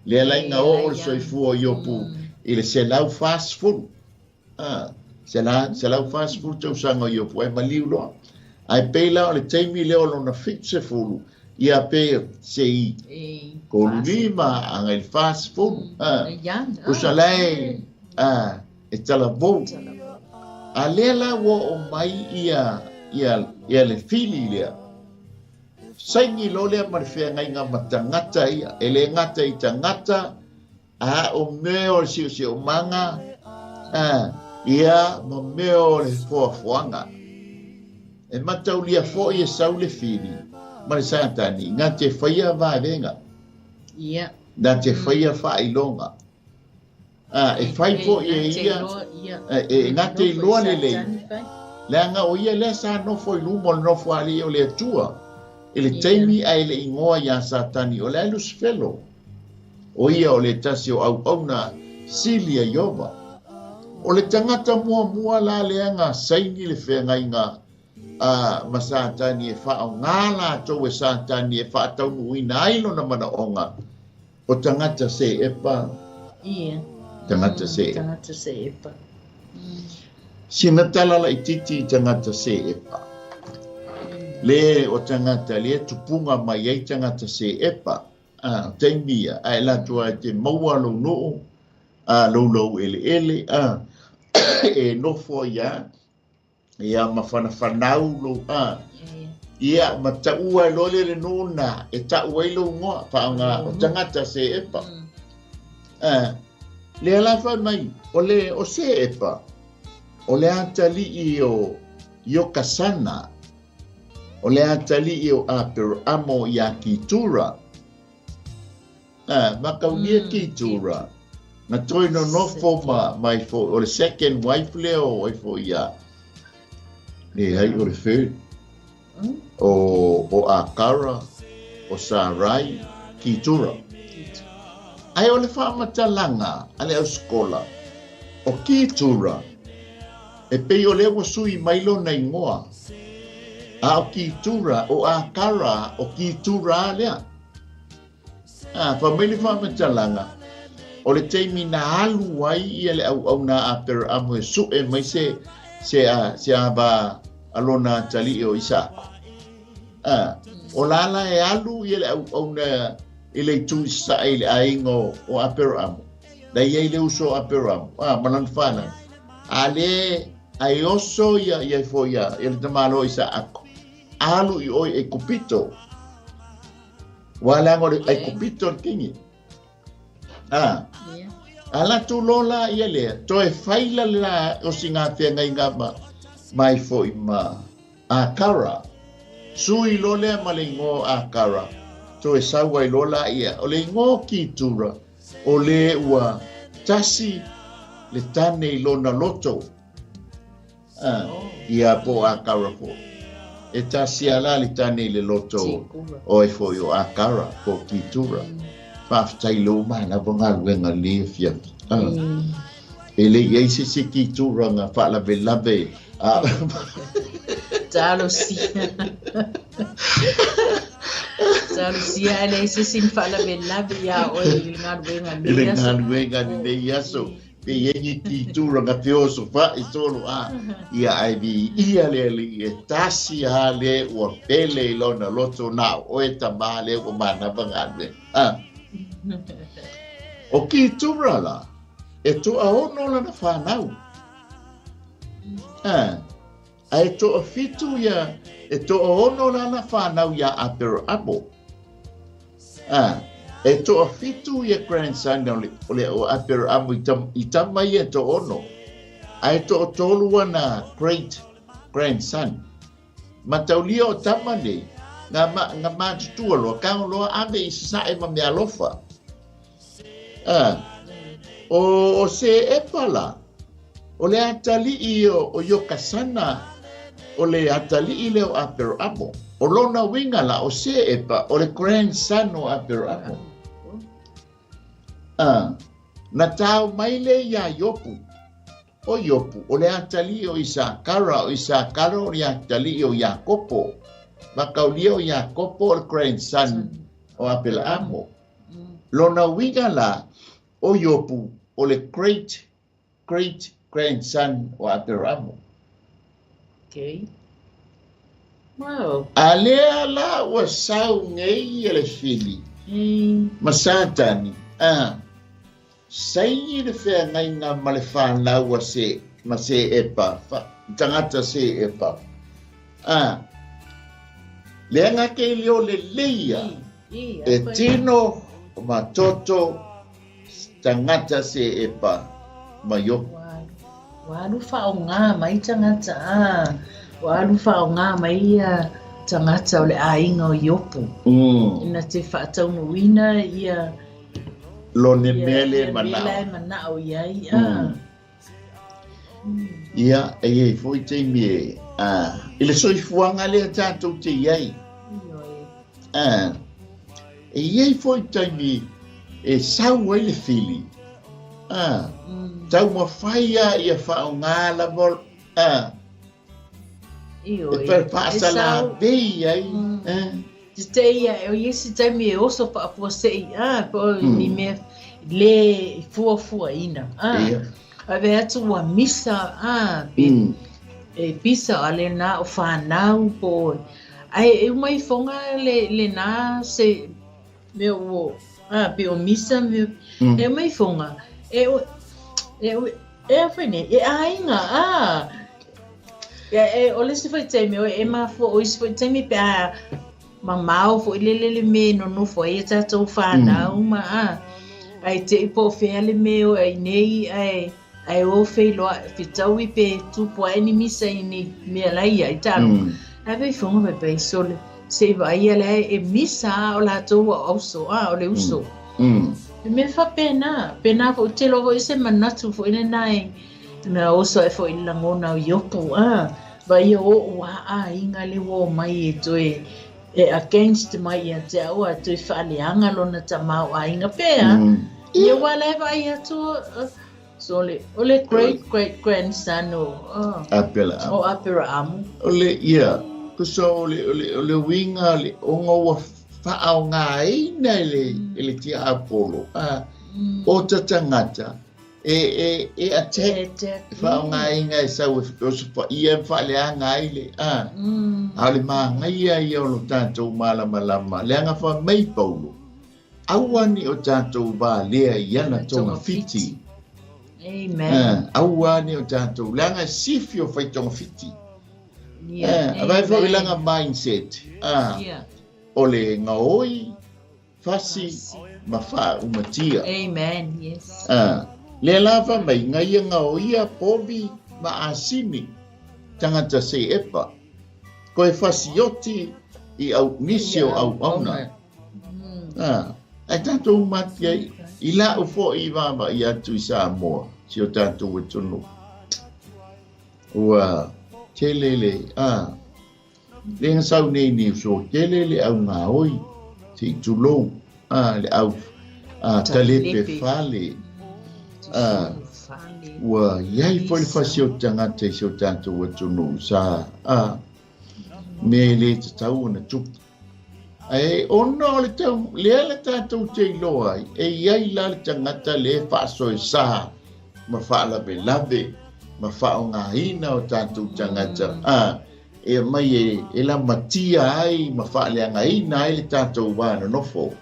Speaker 1: Lea la ina oo le soifua o Iopu i le 140. 140 tausaga o Iopu, ai maliu loa. Ai pei la o le taimi lea o lona 70, ia pe sei 35 agai le 40. Tusa la e e talavou. A lea la ua oo mai ia ia le fili lea. Saini loa lea ma le feagaiga ma tagata ia. E le gata i tagata, a o mea o le siosiomaga, ia ma mea o le foafoaga. E mataulia foi e sau le fili ma le Satani, na te faia vavega. Na te faia faailoga. E fai foi e ia, e na te iloa lelei. Leaga o ia lea sa nofo i luma o le nofo alii o le Atua. I le taimi ae le igoa ia Satani o le a Lusifelo. O ia o le tasi o auauna sili a Iova. O le tagata muamua la lea na saini le feagaiga ma Satani e faaaoga latou e Satani e faataunuuina ai lona manaoga. O tagata se epa. Tagata se epa.
Speaker 2: Tagata se epa.
Speaker 1: Sina tala laitiiti i tagata se epa. Le o tagata le tupuga mai ai tagata se epa. Taimi ia, ae latou ai te maua lou nuu, lou eleele, e nofo ia, ia ma whanafanau lou, ia ma taua e loa le nuu na, e tau ai lou ngoa, whaonga o tagata se epa. Le ala whai mai, o le o se epa, o le atalii o Iokasana, o le atalii o Aperamo ia Kitura. Makaunia Kitura. Na toi nonofo ma mai fo, o le second wife lea o ai fo ia. Le hai o le third. O Akara, o Sarai, Kitura. Ai o le whaamatalaga a le auskola, o Kitura, e pei o lea ua sui mai lona igoa. A o Kitura, o Akara, o Kitura lea. Fa mai le whaamatalaga, o le taimi na alu ai ia le auauna Aperamo e sue mai se ava alona atalii o Isaako. O lala e alu ia le auauna i le itu sae i le aiga o Aperamo. Na ia i le uso o Aperamo. Ma lana whanau. A le ai oso ia ia fo ia le tamalo o Isaako. Alu i oi e kupito. Wala ngo ai kupito le kingi. Ala tu lola ia lea, toe whaila la o si ngā whengai ma mai foi ma Akara. Sui lo lea ma le ingoa Akara. Toe saua i lola ia. O le ingoa Kitura, o le ua tasi le tane i lona loto. Ia po Akara po. E tasi ala le tane i le loto o e foi o Akara po Kitura. Whawhtai lo mana wanga luenga le fia. E le iai se se Kitura ngā whaalawe lawe.
Speaker 2: Talo sia. Talo sia le se sin whaalawe lawe ia o e le ngā luenga
Speaker 1: le aso. Le ngā luenga le aso. Pe iengi Kitura ngā whioso wha i tolo a. Ia ai vi ia le li e tasi ha le ua pele i lona loto na o e tama le ua mana wanga luenga. O Kitura la, e toa ono lana whanau. A e toa fitu ia, e toa ono lana whanau ia Aperamo. E toa fitu ia grandson o le o Aperamo i tama ia toa ono. A e toa tolu ana great grandson. Mataulia o tama nei, nga, ma, nga matutua loa, kao loa ave i sasae ma mealofa. Ah, o, o se epa la, o le atalii o, o Iokasana, o le atalii lea o Aperamo. O lona uiga la, o se epa, o le grandson o Aperamo. Ah, na tao mai le iā Iopu. O Iopu, o le atalii o Isakara, o Isakara o le atalii o Iakopo. Makaulia o Iakopo o le grandson o Apelaamo. Lona uiga la, o Iopu o le great great grandson o Aperamo.
Speaker 2: Okay. Wow.
Speaker 1: A lea la ua sau nei e le fili ma Satani, a saini le feagaiga ma le fanau a se, ma se epa, fa, tagata se epa. A, leaga ke leo lelei ia, e tino ma toto tagata se epa ma Iopu.
Speaker 2: Ua alu faaaoga mai tagata, a, ua alu faaaoga mai ia tagata o le aiga o Iopu. Ina te faataunuuina ia
Speaker 1: Lona mea le manao.
Speaker 2: Mea le manao i ai, a.
Speaker 1: Ia, e i ai foi taimi e, a, i le soifuaga lea tatou te i ai. A, e i ai foi taimi e sau ai le fili. A, taumafai lava ia faaaoga lava, a,
Speaker 2: Ioe.
Speaker 1: E faasalavei ai.
Speaker 2: Te te ia, o i isi taimi e oso faafuasei, a, po o ni mea le fuafuaina, a.
Speaker 1: Ia.
Speaker 2: Ave atu ua misa, a, pe, e pisa a lena o whanau po ai e uma ifonga le lena se mea ua, a, pe o misa mea, e uma ifonga e o, e o, e a whai nei, e aiga, a. Ia, e, o le isi foi taimi, o e mafua, o isi foi taimi pe a mamao foi le le le me nonofo ai e tatou whanau ma a. Ai te i po o whea le me o ai nei, ai, ai o wheiloa, whitaui pe tupu ai ni misa i ni mea lai ia i talo. Ai wei whonga wei pai sole, se i vai ia le ai e misa a o latou a auso, a o le uso. E mea whapena, pena fo te logo i se manatu fo ine nai, Na oso ae foi i le lagona o Iopu, a, vaai o oʻu a aiga le ua omai e toe e against mai ia te au a toe faaleaga lona tamaoaiga pea. Ia ua la e vaai atu so le, o le great great grandson o,
Speaker 1: Aperaamu.
Speaker 2: o Aperaamu.
Speaker 1: O le, ia, tusa o le, o le, o le uiga le, ona ua faaaogaina e le, e le tiapolo, a, o ta tagata, e, e, e attack, e faaaogaina e sau e osofaia ma faaleaga ai le, a, a o le magaia ia o lo tatou malamalama, leaga fai mai Paulo, aua ne i o tatou valea i ana togafiti.
Speaker 2: Amen.
Speaker 1: Aua ne i o tatou, leaga e sifi o fai togafiti.
Speaker 2: Yeah.
Speaker 1: A vai foi langa mindset.
Speaker 2: Yeah.
Speaker 1: O le gaoi, Fasi ma faaumatia.
Speaker 2: Amen, yes.
Speaker 1: A, lea lava mai ngaia ngaoia povi ma asini tagata se epa. Koe fasioti i au nisi o auauna. A, ae tatou mati ai i lau foi i vaavaai atu i Samoa, si o tatou atunuu. Ua tele le, a, Le na sau nei nei uso tele le au gaoi se i tulou a le au a talepe fale a ua iai foi le fasi o tagata i si o tatou atunuu sa a mea e le tatau ona tupu. Ae ona o le tau lea le tatou te iloa ai e iai la le tagata le faasoesa ma faalavelave ma faaaogaina o tatou tagata a e aumai e, e lamatia ai ma faaleagaina ai le tatou va nonofo.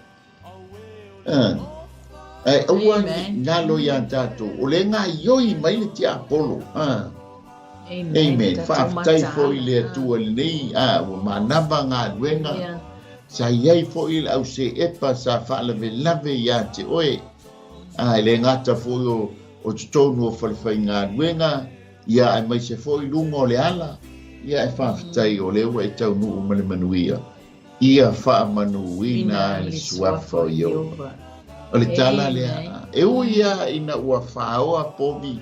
Speaker 1: Ae aua ne i galo iā tatou, o le gaioi mai le tiapolo.
Speaker 2: Amen.
Speaker 1: Amen. Faafetai foi i le Atua i lenei, a, ua manava galuega.
Speaker 2: Yeah.
Speaker 1: Sa i ai foi le au seepa sa faalavelave iā te oe. A, e le gata foi o, o totonu o falefaigaluega, Ia aemaise foi luga o le ala, Ia e faafetai o lea ua e taunuu ma le manuia. Ia faamanuina le suafa o Ieova. O le tala lea, e ui lava ina ua faoa povi,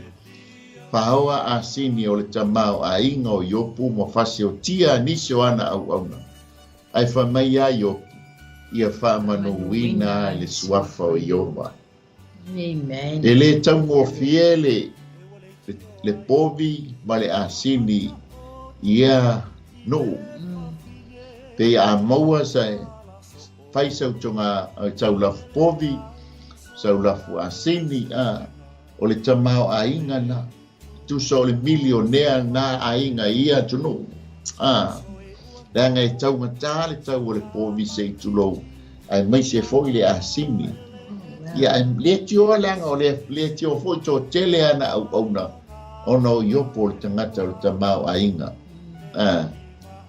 Speaker 1: faoa asini o le tamaoaiga o Iopu ma fasiotia nisi o ana auauna, ae fai mai ia Iopu, Ia faamanuina le suafa o Ieova.
Speaker 2: Amen.
Speaker 1: E le taugofie le, le, le povi ma le asini i ia nuu. Pe a maua sa fai sau tonga sau lafu povi, sau lafu asini, a, o le tamaoaiga na. Tusa o le milionea na aiga i ia atunuu. A, leaga e taugata le tau o le povi se i tulou, aemaise foi le asini. Ia, ae leitioa leaga o le leitioa foi toatele ana auauna ona o Iopo le tagata o le tamaoaiga. A,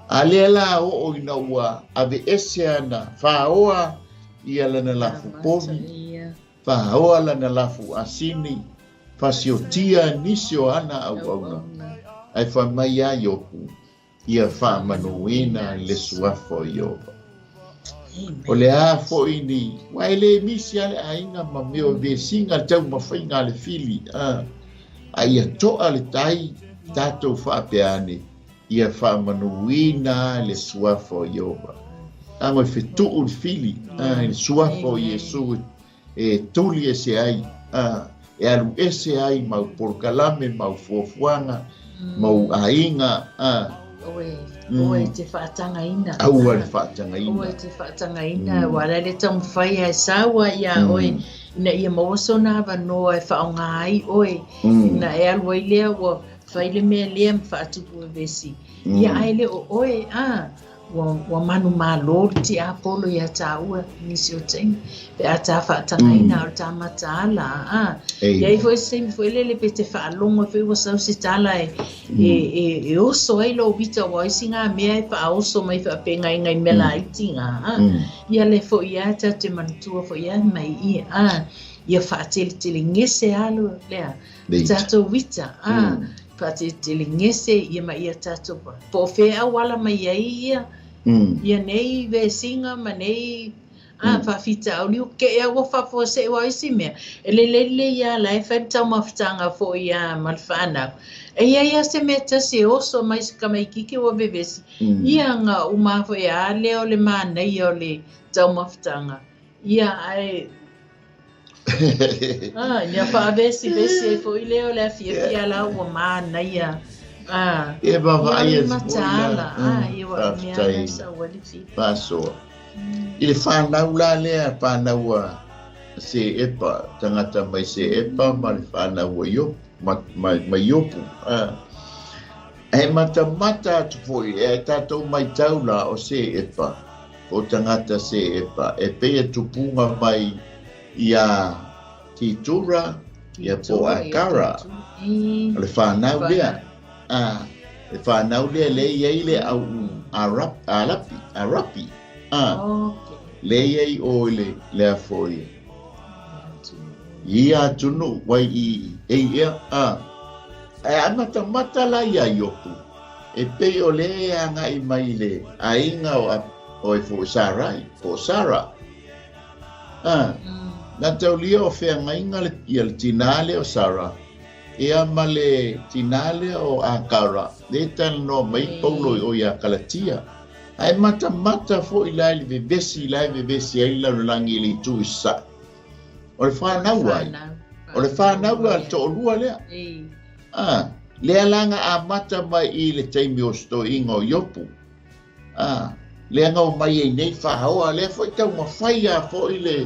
Speaker 1: a lea la oo ina ua aveese ana faoa ia lana lafu povi, Faoa lana lafu asini, fasiotia nisi o ana auauna, ae fai mai iā Iopu, Ia faamanuina le suafa o Ieova. O le a foi ni, ua e le misi a le aiga ma mea o vesiga le taumafaiga a le fili, a, a ia toa le tai, tatou faapea ane, Ia faamanuina le suafa o Ieova. Ago e fetuu le fili, a, le suafa o Iesu e tuli ese ai, a, e alu ese ai mau polokalame, mau fuafuaga, mau aiga, a.
Speaker 2: Oe, oe te faatagaina.
Speaker 1: Aua le faatagaina.
Speaker 2: Aua te faatagaina, aua la le taumafai ae sau ai iā oe, ina ia maua sona avanoa e faaaoga ai oe, ina e alu ai lea ua Fai le mea lea ma faatupu vevesi. Ia ae le o oe, a, ua, ua manumalo le tiapolo iā tāua i nisi o taimi, pe a tā faatagaina mm. o le tā mataala, a. Ia i foi se taimi foi lele pe te faalogo foi ua sau se tala e, mm. e, e, e oso ai lou vita ua isi ngā mea e whaaoso mai whaapengainga i mea laiti ngā, a. Mm. Ia le foi ia tā te manatua foi ia mai ia, a. Ia whaateletele ngese alo lea. Le tatou uita, a, faatelegese ia ma ia tatou po o fea e auala mai ai ia, ia nei vesiga ma nei a, faafitauli ua keʻe a ua faafuasei aua o isi mea, e lelei lelei lava la e fai le taumafataga foi a ma le fanau. E i ai lava se mea tasi e oso mai se tamaitiiti ua vevesi, ia na uma lava foi a lea o le manaia o le taumafataga, ia ae Ah, ia faavesivesi ai foi lea o le afiafia la ua manaia. Ah,
Speaker 1: E vaavaai
Speaker 2: ia
Speaker 1: atu foi la.
Speaker 2: mataala. Ah, ia ua mea
Speaker 1: Faafetai.
Speaker 2: la sa ua lifi.
Speaker 1: Faasoa. I le fanau la lea, fanau a Seepa, tagata mai Seepa ma le fanau a Iopu, ma, ma, ma Iopu. Ah. E matamata atu foi e tatou maitau la o Seepa, o tagata Seepa, e pei e tupuga mai iā Ketura, ia po Akara, o le fanau lea, a, le fanau lea lea e i ai le auʻu Arap, Arapi, Arapi, a, lea e i ai o i le, lea foi, i ia atunuu, wai i ei ea, a. Ae amatamata la iā Iopu, e pei o lea e agai mai i le aiga o, o e foi Sarai, po o Sara. A, na taulia o feagaiga le, ia le tinā lea o Sara, ia ma le tinā lea o Akara, lea e talanoa mai Paulo i o iā Kalatia. Ae matamata foi la i le vevesi la e vevesi ai le lalolagi i le itu i sasae. O le fanau ai. O le fanau a le toalua lea. A, lea la na amata mai i le taimi o stoiga o Iopu. A, lea na omai ai nei faoa, lea foi taumafai lava foi le,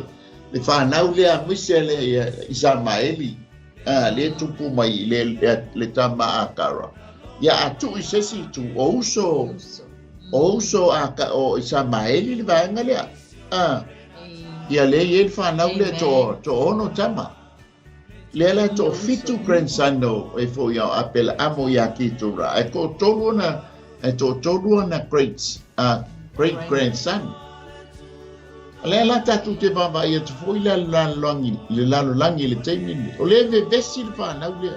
Speaker 1: le fanau lea aemaise le Isamaeli, a, lea tupu mai i le, le, le tama a Kara. Ia a tuu i se isi itu, o uso, o uso a, o Isamaeli le vaega lea. A, ia lea i ai le fanau lea to, toaono tama. Lea la toafitu grandson o e foi o Apelaamo iā Ketura, ae toatolu ona, ae toatolu ona great, great grandson. Lea la tatou te vaavaai atu foi la le lalolagi, le lalolagi i le taimi lenei, o lea e vevesi le fanau lea.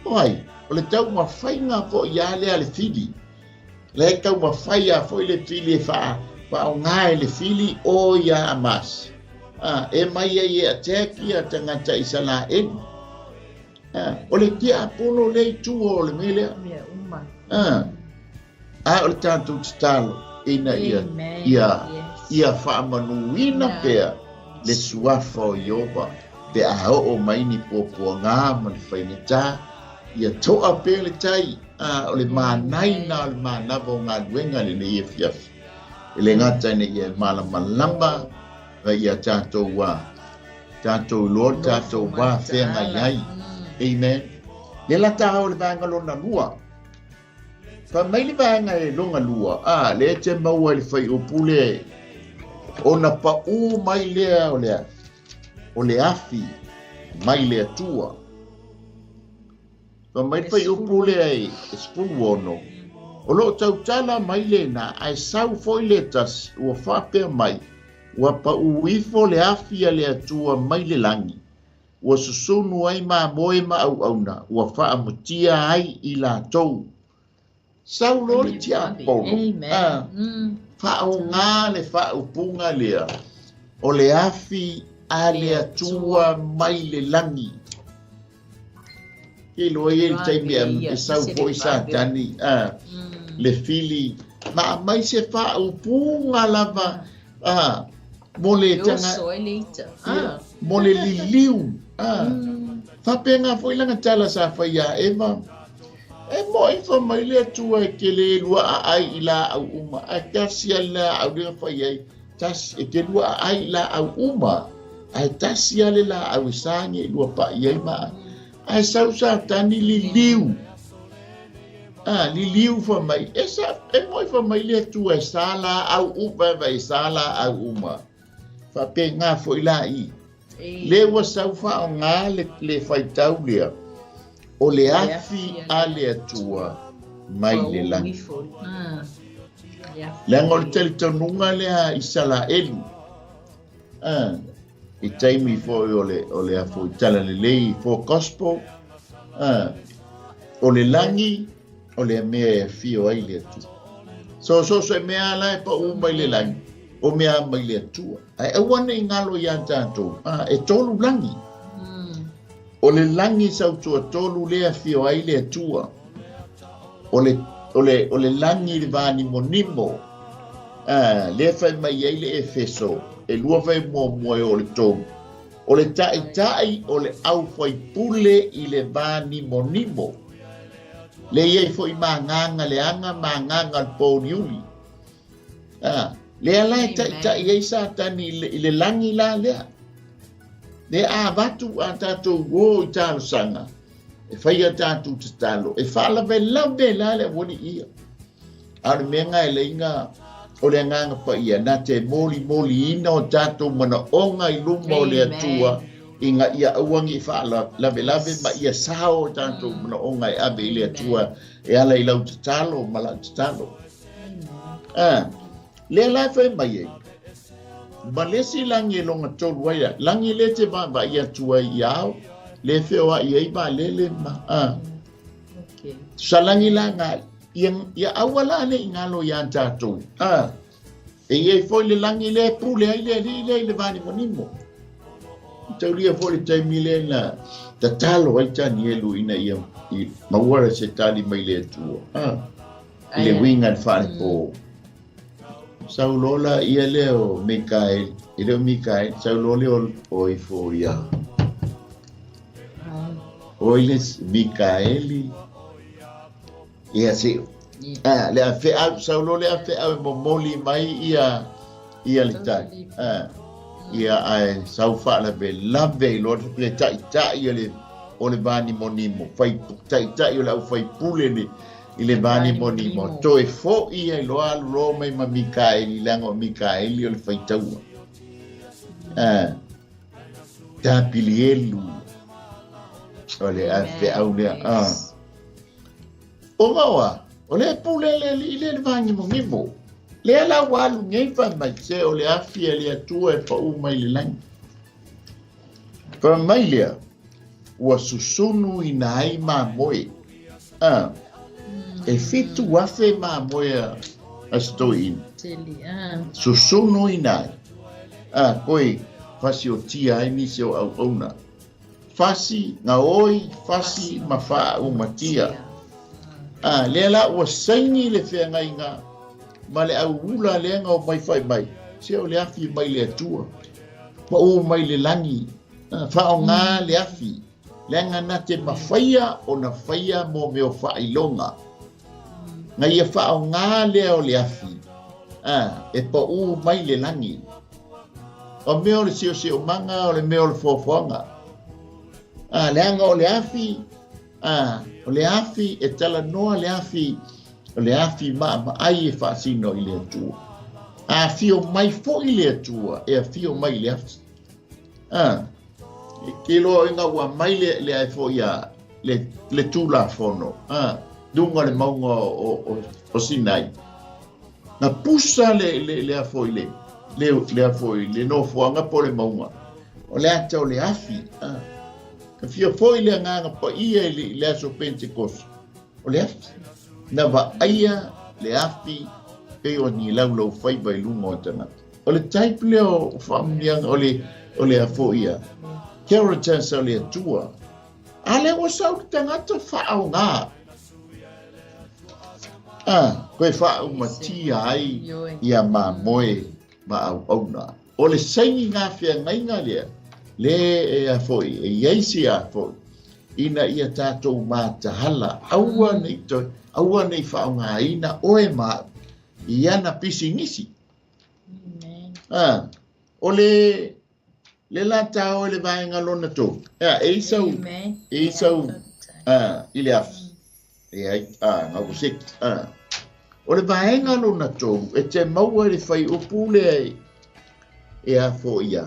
Speaker 1: O ai, o le taumafaiga foi a lea a le fili. Lea e taumafai a foi le fili e faaaoga e le fili o ia Hamas. E mai ai e attack ia tagata Isalaeli. O le tiapolo lea i tua o le mea lea.
Speaker 2: Mea uma.
Speaker 1: A o le tatou tatalo ina ia ia ia faamanuina pea le suafa o Ieova pe a oo mai ni puapuaga ma ni faigata, ia toa pea le tai, a o le manaina o le manava o galuega lenei afiafi. E le gata ina ia malamalama ma ia tatou ua tatou iloa le tatou va feagai ai. Amen. Le la ta o le vaega lona lua. Fai mai le vaega e lona lua, a, lea e te maua i le fuaiupu le ona paʻū mai lea o le, o le afi mai le Atua. Fai mai le fuaiupu lea e 16, o lo o tautala mai lena, ae sau foi le tasi, ua faapea mai, ua paʻū ifo le afi a le Atua mai le lagi, ua susunu ai mamoe ma auauna, ua faamutia ai i latou. Sau loa le tiapolo, a, faaaoga le faaupuga lea, o le afi a le Atua mai le lagi. Ke iloa ia i le taimi e sau foi Satani, a, le fili, ma aumai se faaupuga lava, a, mo le
Speaker 2: taga,
Speaker 1: mo le liliu, a, faapena foi lana tala sa fai iā Eva, e mo'i fai mai le Atua e te le luaaai i laau uma, ae tasi lava le laau lea na fai ai, tasi, e te luaaai i laau uma, ae tasi lava le laau e sa nei luapaʻi ai ma ai. Ae sau Satani liliu, a, liliu fai mai, e sa, e mo'i fai mai le Atua e sa laau uma, e sa laau uma. Faapena foi la i. Le ua sau faaaoga le, le faitau lea, o le afi a le Atua mai le lagi. Leaga o le talitonuga lea a Isalaelu, a, i taimi foi o le, o le a foi talalelei four gospel, a, o le lagi, o le mea e afio ai le Atua. So, so se mea la e paʻū mai le lagi, o mea mai le Atua. Ae aua ne i galo iā tatou, a, e tolu lagi. O le lagi sautuatolu lea e afio ai le Atua. O le, o le, o le lagi i le vānimonimo, a, lea fai mai ai le Efeso, e lua fai muamua e oo i le tolu. O le taʻitaʻi o le aufaipule i le vānimonimo. Lea i ai foi ma agaga leaga ma agaga o le pōuliuli. A, lea la e taʻitaʻi ai Satani i le, i le lagi la lea. Lea a avatu a tatou uō i talosaga, e fai a tatou tatalo, e faalavelave la le aualiʻi ia. A o le mea lena e leiga o le Agaga Paia, na te molimoliina o tatou manaoga i luma o le Atua, ina ia aua ne i faalavelave ma ia sao o tatou manaoga e ave i le Atua e ala i lau tatalo ma lau tatalo. A, lea la e fai mai ai, ma le isi lagi e lona tolu ai a, lagi lea e te vaavaai atu ai i ao, lea e feoai ai vaalele ma, a, sa lagi la nga, ia, ia aua la ne i galo iā tatou, a, e i ai foi le lagi lea e pule ai le alii lea i le vanimonimo. Taulia foi le taimi lea na tatalo ai Tanielu ina ia i, maua se tali mai le Atua. A, i le uiga i le faalepo. Sau loa la ia lea o Mikaeli, e le o Mikaeli, sau loa lea o ifo ia. O i le Mikaeli, ia se, a, le a feau, sau loa le a feau e momoli mai ia, ia le tali. A, ia ae sau faalavelave i loa le taʻitaʻi o le, o le vanimonimo, fai, taʻitaʻi o le aufaipule le, i le vanimonimo, toe foʻi ai loa alu loa mai ma Mikaeli, leaga o Mikaeli o le faitaua. A, Tapilielu, o le feau lea. A. O maoa, o le pule le alii lea i le vanimonimo. Lea la ua alu nei fai mai, se o le afi a le Atua e paʻū mai le lagi. Fai mai lea, ua susunuina ai mamoe. E 7,000 mamoe a si toeaina. Susunuina ai. Koe fasiotia ai nisi o auauna. Fasi, gaoi, fasi ma faaumatia. Lea la ua saini le feagaiga ma le auula lea na omai fai mai, se o le afi mai le Atua, pau mai le lagi, faaaoga le afi, leaga na te mafaia ona faia mo mea o faailoga. Na ia faaaoga lea o le afi, e pau mai le lagi. O mea o le siosiomaga, o le mea o le foafoaga. Leaga o le afi, o le afi e talanoa le afi, o le afi maamaai e faasino i le Atua. A afio mai foi le Atua, e afio mai le afi. E te iloa ina ua mai le, le ai foi a le, le Tulafono, luga le mauga o Sinai. Na pusa le, le, le a foi le, le, le a foi le nofoaga po le mauga. O le ata o le afi. Ka fia foi le agaga paia i le, le aso Pentekoso. O le afi. Na vaaia le afi pei o ni laulau faiva i luga o tagata. O le type lea o faamuniaga o le, o le a foi a characters o le Atua. A lea ua sau le tagata faaaoga. Koe faaumatia ai ia mamoe ma auauna. O le saini ngā feagaiga lea, le e a foi, e iai se a foi, ina ia tātou matahala, aua nei toe, aua nei faaaogaina oe ma au i ana pisinisi. O le le la tao i le vaega lona tolu. Ea, e isau, e isau i le afi. E ai, ngau ko seki. O le vaega lona tolu, e te maua i le whai upu lea e a fo ia.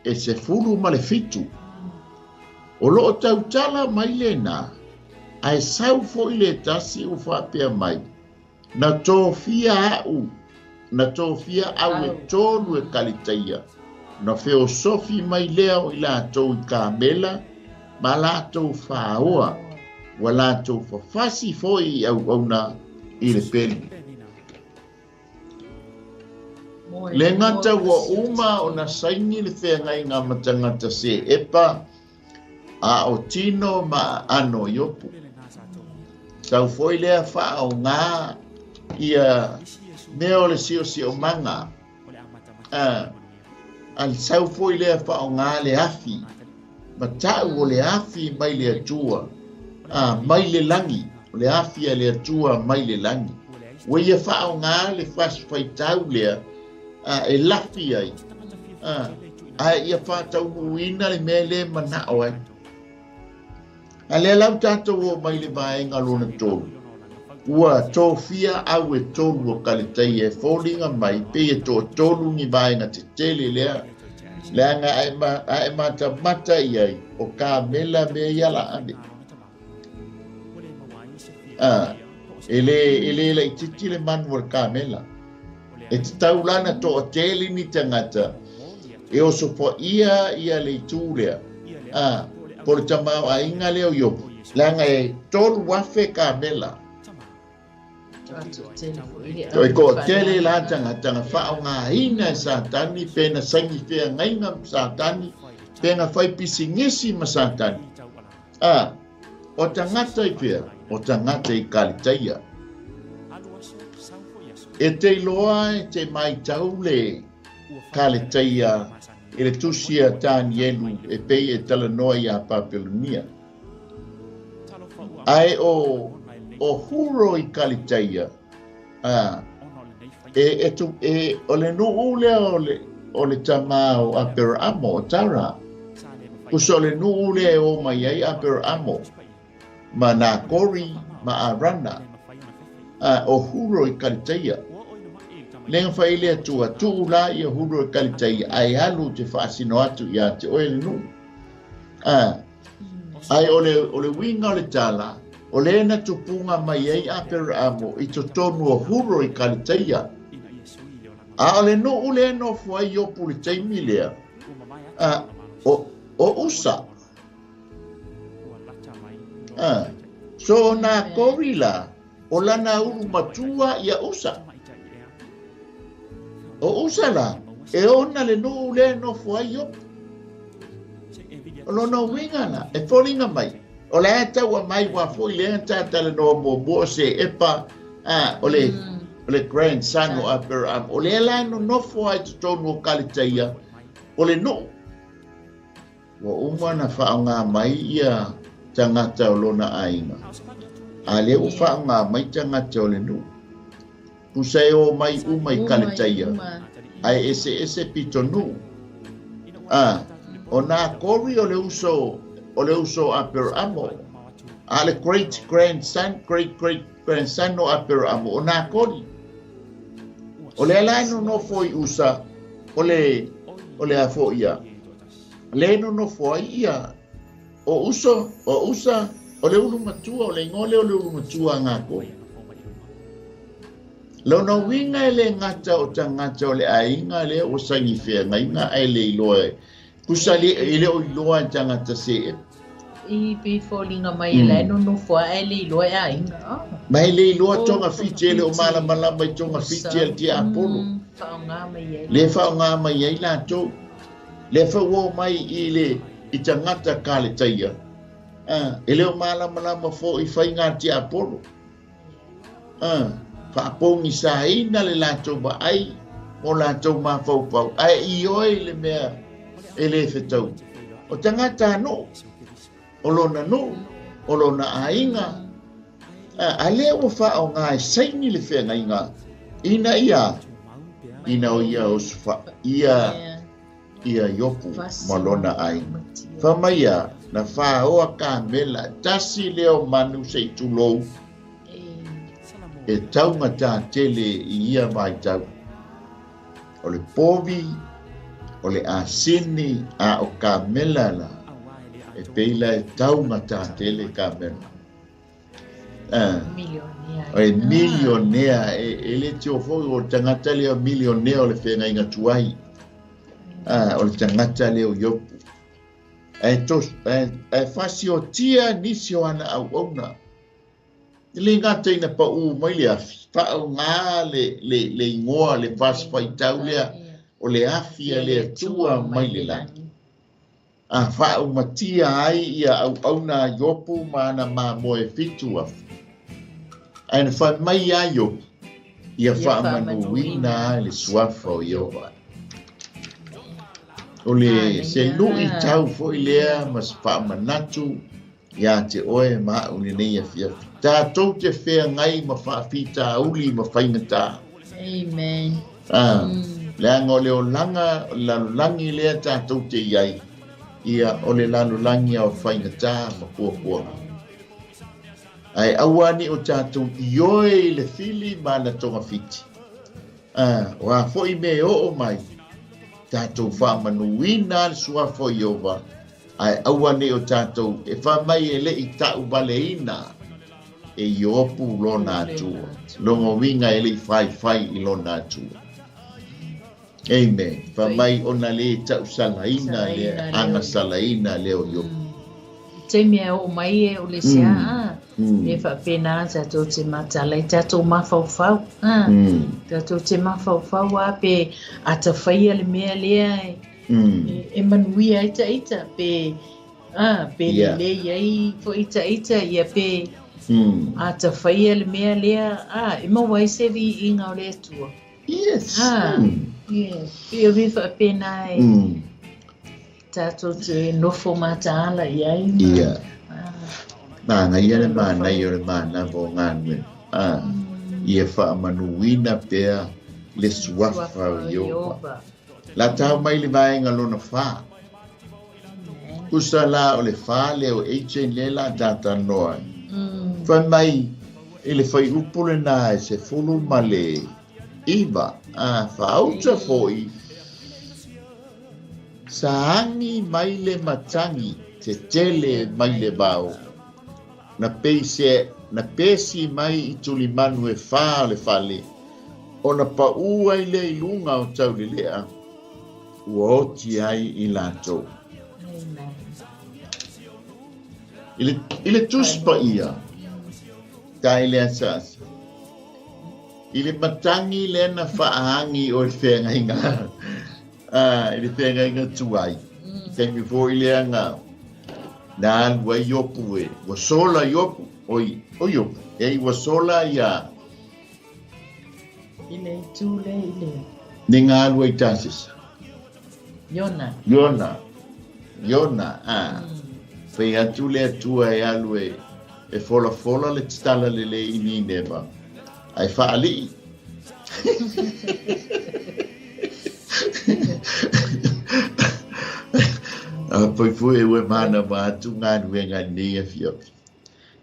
Speaker 1: E 17. O loo tautala mai lena, ae sau foi le tasi ua faapea mai, na tofia au, na tofia au e tolu e Kalitaia, na feosofi mai lea o i latou i kamela ma latou fāoa, ua latou fafasi foi i auauna i le pelu. Le gata ua uma ona saini le feagaiga ma tagata se epa, a o tino ma aano Iopu. Sau foi lea faaaoga ia mea o le siosiomaga, a sau foi lea faaaoga le afi, ma ta'u o le afi mai le Atua, mai le lagi, o le afi a le Atua mai le lagi. Ua ia faaaoga le fasi faitau lea e lafi ai, ae ia faataunuuina le mea le manao ai. A lea lau tātou o mai le vaega lona tolu, ua tofia au e tolu o Kaletai e foliga mai pei e toatolu ni vaega tetele lea, leaga ae matamata i ai o kamela mea ia la ave. E le laitiiti le manu o le kamela. E tatau la na toatele ni tagata e osofaia ia le itu lea. Po le tamaoaiga lea o Iopu. Leaga e 3,000 kamela. Toe toatele la tagata na faaaogaina e Satani pe na saini feagaiga ma Satani pe na fai pisinisi ma Satani. O tagata i fea? O tagata i Kalitaia. E te iloa e te maitau le Kalitaia i le tusi a Tanielu e pei e talanoa iā Papelonia. Ae o Huro i Kalitaia, o le nuu lea o le tama o Aperaamo, o Tara. Uso o le nuu lea e o mai ai Aperaamo, ma Nakori, ma Arana, o Huro i Kalitaia. Lenga fai le Atua, tuu la ia Huro i Kalitaia, ae alu te faasino atu ia te oe le nuu. Ae o le uiga o le tala, o le na tupuga mai ai Aperaamo i totonu o Huro i Kalitaia. A o le nuu lea nofo ai Iopu le taimi lea, o O Usa. Ah, so o Nakori la, o lana ulu matua ia Usa. O Usa la, e ona le nuu lea e nofo ai Iopu. O lona uiga la, e foliga mai, o la e taua mai ua foi lea na tatalanoa muamua o Seepa, a, o le, o le grandson o Aperahama. O lea la e nonofo ai totonu o Kaletaia, o le nuu. Ua uma ona faaaoga mai ia tagata o lona aiga, a lea ua faaaoga mai tagata o le nuu. Tusa e o mai uma i Kaletaia, ae eseese pitonuu. A, o Nakori o le uso, o le uso o Aperamo, a le great grandson, great great grandson o Aperamo, o Nakori. O lea la e nonofo i Usa, o le, o le a foi ia, le nonofo ai ia o Uso, o Usa, o le ulu matua, o le igoa lea o le ulu matua a Nakori. Lona uiga e le gata o tagata o le aiga lea ua saini feagaiga ae le iloa e tusa le, e le o iloa e tagata se
Speaker 2: I pei foliga mai e la e nonofo ae le iloa e aiga. Oh.
Speaker 1: Ma e le iloa togafiti e le o malamalama i togafiti a le tiapolo.
Speaker 2: Faaaoga mai ai.
Speaker 1: Le faaaoga mai ai latou. Lea foi ua oo mai i le i tagata Kaletaia, a, e le o malamalama foi i faiga a le tiapolo. A, faapogisaina le latou vaai mo latou mafaufau, ae ioe i le mea e le fetaui. O tagata nuu, o lona nuu, o lona aiga, a, a lea ua faaaoga e saini le feagaiga ina ia, ina o ia osofaia ia Iopu ma lona aiga. Fai mai ia, na faoa kamela, tasi lea o manu se i tulou e taugatā tele i ia vaitau. O le povi, o le asini, a o kamela la, e pei la e taugatā tele kamela. E milionea, e le tio foi o le tagata lea milionea o le feagaiga tuai. O le tagata lea o Iopu. Ae fasiotia nisi o ana auauna. E le gata ina paū mai le afi, faaaoga le igoa, le verse faitau lea, o le afi a le Atua mai le lagi. A faaumatia ai ia auauna a Iopu ma ana mamoe 7,000. Ae na fai mai ia Iopu, ia faamanuina ai le suafa o Ieova. O le se luitau foi lea ma se faamanatu ia te oe ma au lenei afiafi. Tatou te feagai ma faafitauli ma faigata.
Speaker 2: Amen.
Speaker 1: Ah, leaga o le olaga, o le lalolagi lea tatou te i ai, ia o le lalolagi o faigata ma puapuaga. Ae aua ne i o tatou ioe i le fili ma ana togafiti. Ah, o a foi mea e oo mai, tatou faamanuina le suafa o Ieova, ae aua ne i o tatou e fai mai e le i tauvaleina e Iopu lona Atua. Lona uiga e le i faifai i lona Atua. Amen. Fai mai ona le tausalaina le agasalaina lea o Iopu.
Speaker 2: Taimi e oo mai e o le se aa, e faapena tatou te mataala i tatou mafaufau. Tatou te mafaufau a pe a tafaia le mea lea e manuia ai taita, pe pe lelei ai foi taita, ia pe a tafaia le mea lea, e maua ai se viiga o le Atua.
Speaker 1: Yes.
Speaker 2: Yes. Pe o vi faapena e tatou te nofo mataala i ai.
Speaker 1: Ia. Manaia le manaia o le manava o galuega. Ia faamanuina pea le suafa o Ieova. La tau mai le vaega lona fa. Tusa la o le fa lea o agent lea la talanoa ai. Fai mai i le fuaiupu lena e 19, a faauta foi, sa agi mai le matagi tetele mai le vao, na na pesi mai i tulimanu e fa o le fale, ona paū ai lea i luga o taulelea, ua oti ai i latou.
Speaker 2: Amen.
Speaker 1: I le Tusi Paia, ta i le asaasa, i le matagi lea na faaagi o le feagaiga, i le feagaiga tuai, taimi foi lea na na alu ai Iopu e, ua sola Iopu, oi, o Iopu, e ua sola ia
Speaker 2: I le itu le i le
Speaker 1: le na alu ai Tasisa.
Speaker 2: Iona.
Speaker 1: Iona. Iona, a. Fai atu le Atua e alu e, e folafola le tatala lelei i Nineva, ae faalii. A poi foi e ua mana ma atu galuega i lenei afiafi.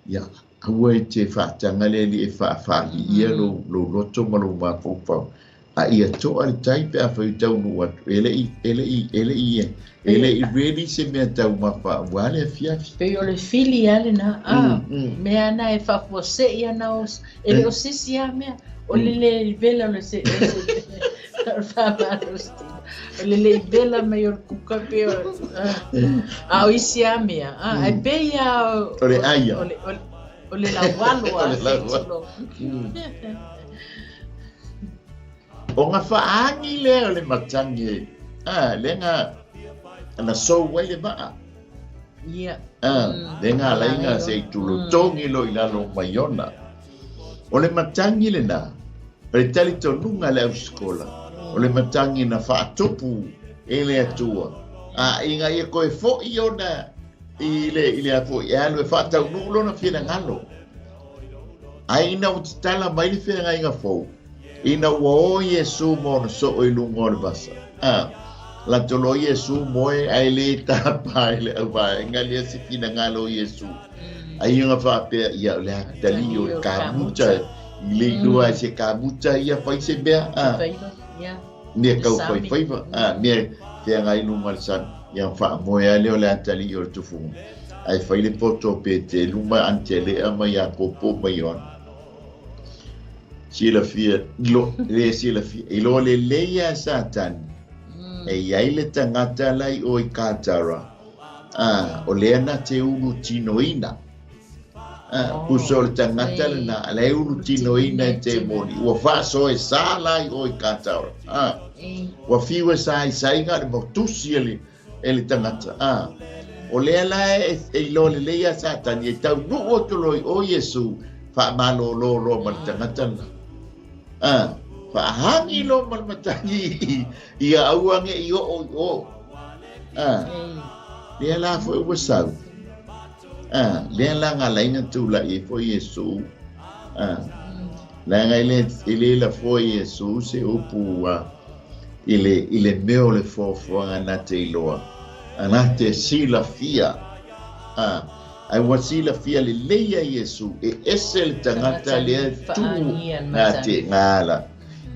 Speaker 1: Ia, aua e te faataga le Alii e faafaaliia lou, lou loto ma lou mafaufau. A ia toa le tai pe afai o taunuu atu, e le i, e le i, e le i, e le i really se mea taumafa aua le afiafi.
Speaker 2: Pei o le fili lava lena, a, mea na e faafuasei ana o, e le o se isi lava mea, o le le vela o le se, o le faamalositino, o le le vela mai o le kuka pei o, a o isi lava mea, a, ae pei lava
Speaker 1: o le aia.
Speaker 2: O le, o le, o le laualo
Speaker 1: O le laualo. Ona faaagi lea o le matagi, a, lea na, na sou ai le vaa.
Speaker 2: Ia.
Speaker 1: A, lea na ala ai na se i tulotogi loa i lalo o maiona. O le matagi lena, o le talitonuga a le ausikola, o le matagi na faatupu e le Atua, a, ina ia toe foi ona i le, i le a foi, e alu e faataunuu lona finagalo. Ae ina ua tatala mai le feagaiga fou, ina ua o Iesu ma ona soo i luga o le vasa, a lato loa Iesu moe ae le tapa i le auvaega lea se finagalo o Iesu. Ai ia faapea, ia o le a tali o le kamuta, i le iloa ai se kamuta ia fai se mea, a mea kau faifaiva, a mea feagai luga o le sami, ia faamoe lava lea o le atalii o le tufuga. Ae fai le poto o Petelu ma Anitelea ma Iakopo ma Ioane. Silafia, lo, le silafia, iloa lelei lava e Satani, e i ai le tagata la i o i Katara, a, o lea na te ulu tinoina. A, pusa o le tagata lena, la e ulu tinoina e temoni, ua faasoesa la i o i Katara. A, ua fiu e saisaiga le motusi e le, e le tagata, a, o lea la e, e iloa lelei ia Satani e taunuu atu loa i o Iesu, faamalolo loa ma le tagata lena. A, faahagi loa ma le matagi ia aua ne i oo i o. A, lea la foi ua sau. A, lea la na ala ai ona tulai ai foi Iesu. A, leaga e le, e le lafoa Iesu se upu ua i le, i le mea o le foafoaga na te iloa, na te silafia. A, ae ua silafia lelei e Iesu e ese le tagata lea e tu na te gala,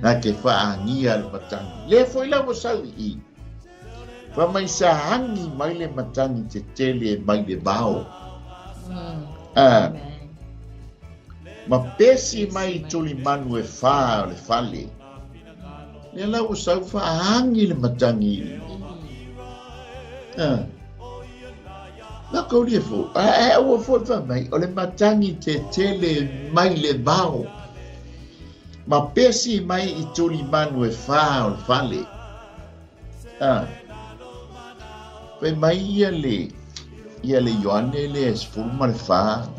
Speaker 1: na te faagia le matagi. Lea foi la ua sau i i. Fai mai sa agi mai le matagi tetele mai le vao. A, ma pesi mai i tulimanu e fa o le fale. Lea la ua sau faaagi le matagi i. A, la kou lie fo. A, e aua foi fai mai, o le matagi tetele mai le vao. Ma pesi mai i tulimanu e fa o le fale. A, fai mai ia le, ia le Ioane lea e 14,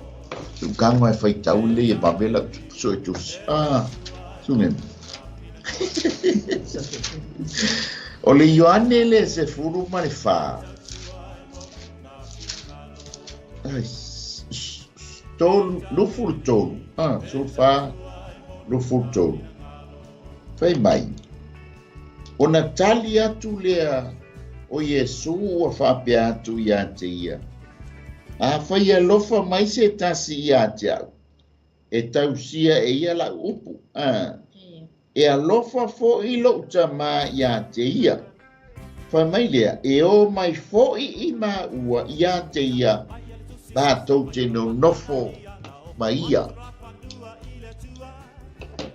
Speaker 1: tukaga e faitau lelei e vave lau suetusi. A, suge. O le Ioane lea e 14, ai, tolu, 23, a, 14, 23. Fai mai, Ona tali atu lea o Iesu ua faapea atu ia te ia, Afai e alofa mai se tasi ia te au, e tausia e ia lau upu, a, e alofa foi lou Tama ia te ia. Fai mai lea, e o mai foi i māua ia te ia, mātou te nonofo ma ia.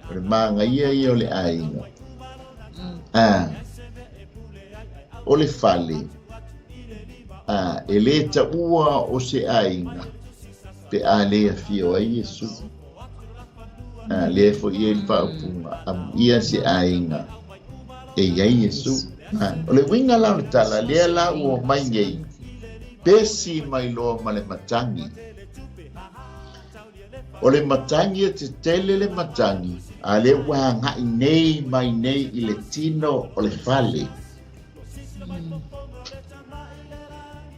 Speaker 1: O le māgaia ia o le aiga. A, o le fale, a, e le taua o se aiga. Pe a le afio ai Iesu. A lea foi i ai le faaupuga, amuia se aiga e i ai Iesu. O le uiga la o le tala, lea la ua omai nei, pesi mai loa ma le matagi. O le matagi e tetele le matagi, a lea ua agai nei mai nei i le tino o le fale.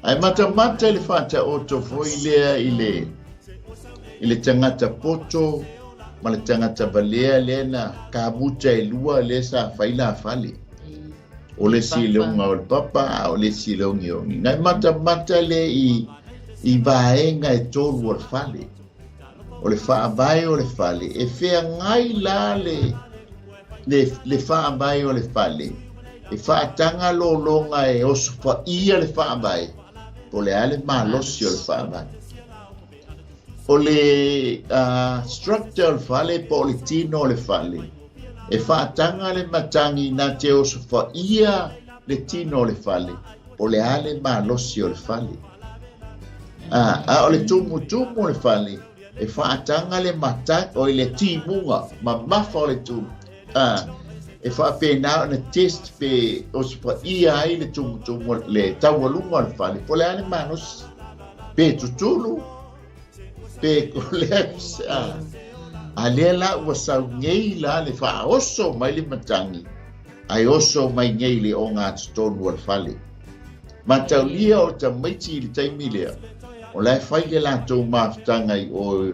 Speaker 1: Ae matamata i le faataoto foi lea i le i le tagata poto ma le tagata valea lea na kamuta e lua lea sa fai la fale. O le isi i le oga o le papa a o le isi i le ogiogi. Nai matamata le i i vaega e tolu o le fale. O le faavae o le fale e feagai la le le, le faavae o le fale, e faataga lologa e osofaia le faavae, po o le a le malosi o le faavae. O le structure o le fale po o le tino o le fale, e faataga le matagi na te osofaia le tino o le fale, po o le a le malosi o le fale. A o le tumutumu o le fale, e faataga le mata o le timuga mamafa o le tu a e faapena ona test pe osofaia ai le tumutumu le taualuga o le fale po o le a le malosi pe tutulu pe collapse a a lea la ua sau nei la le faaoso mai le matagi ae oso mai nei le ogatotonu o le fale. Mataulia o tamaiti i le taimi lea, o la e fai le latou mafutaga i o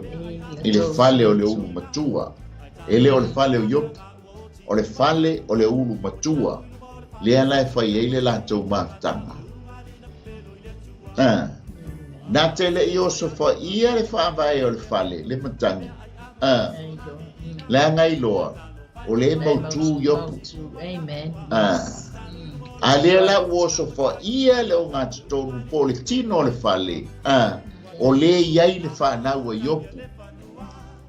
Speaker 1: i le fale o le ulu matua. E le o le fale o Iopu, o le fale o le ulu matua, lea la e fai ai le latou mafutaga. Ah. Na te le i osofaia le faavae o le fale, le matagi. Ah. Leaga iloa, o lea e mautū Iopu. Ah. A lea la ua osofaia le ogatotonu po o le tino o le fale, ah, o lea i ai le fanau a Iopu.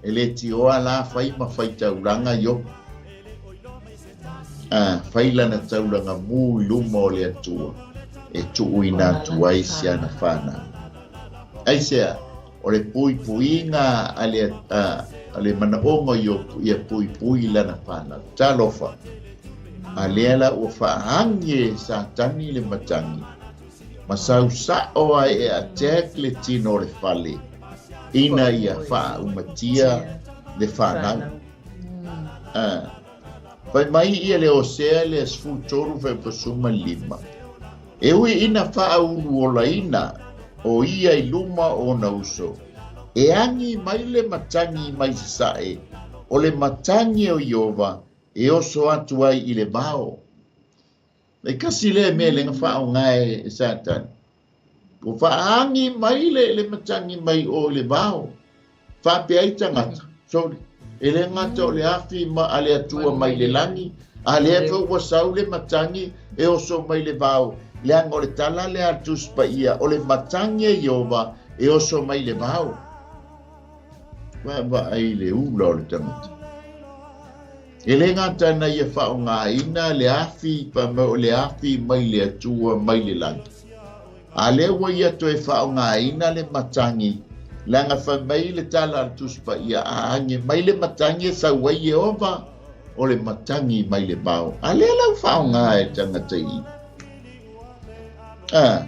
Speaker 1: E le tioa la fai ma fai taulaga Iopu. Ah, fai lana taulaga mu i luma o le Atua e tuuina atu ai si ana fanau. Aisea? O le puipuiga a le, a, le manaoga o Iopu ia puipui i lana fanau. Talofa! A lea la ua faaagi e Satani le matagi, ma sau sa'o ai e attack le tino o le fale, ina ia faaumatia le fanau. A, fai mai ia le Osea lea 13 fuaiupu 15. E ui ina faauluolaina o ia i luma o ona uso, e agi mai le matagi mai sasae, o le matagi o Ieova e oso atu ai i le vao. Le kasi lea mea le faaoga e Satani. Ua faaagi mai le, le matagi mai o i le vao. Faapea ai tagata. Sorry. E le gata o le afi ma a le Atua mai le lagi, a lea foi ua sau le matagi e oso mai le vao. Leaga o le tala lea a le Tusi Paia, o le matagi a Ieova e oso mai le vao. Vaavaai i le ula o le tagata. E le gata na ia faaaogaina le afi, fai mai o le afi mai le Atua mai le lagi. A lea ua ia toe faaaogaina le matagi, leaga fai mai le tala a le Tusi Paia, a agi mai le matagi e sau ai Ieova, o le matagi mai le vao. A lea la ua faaaoga e tagata i. A,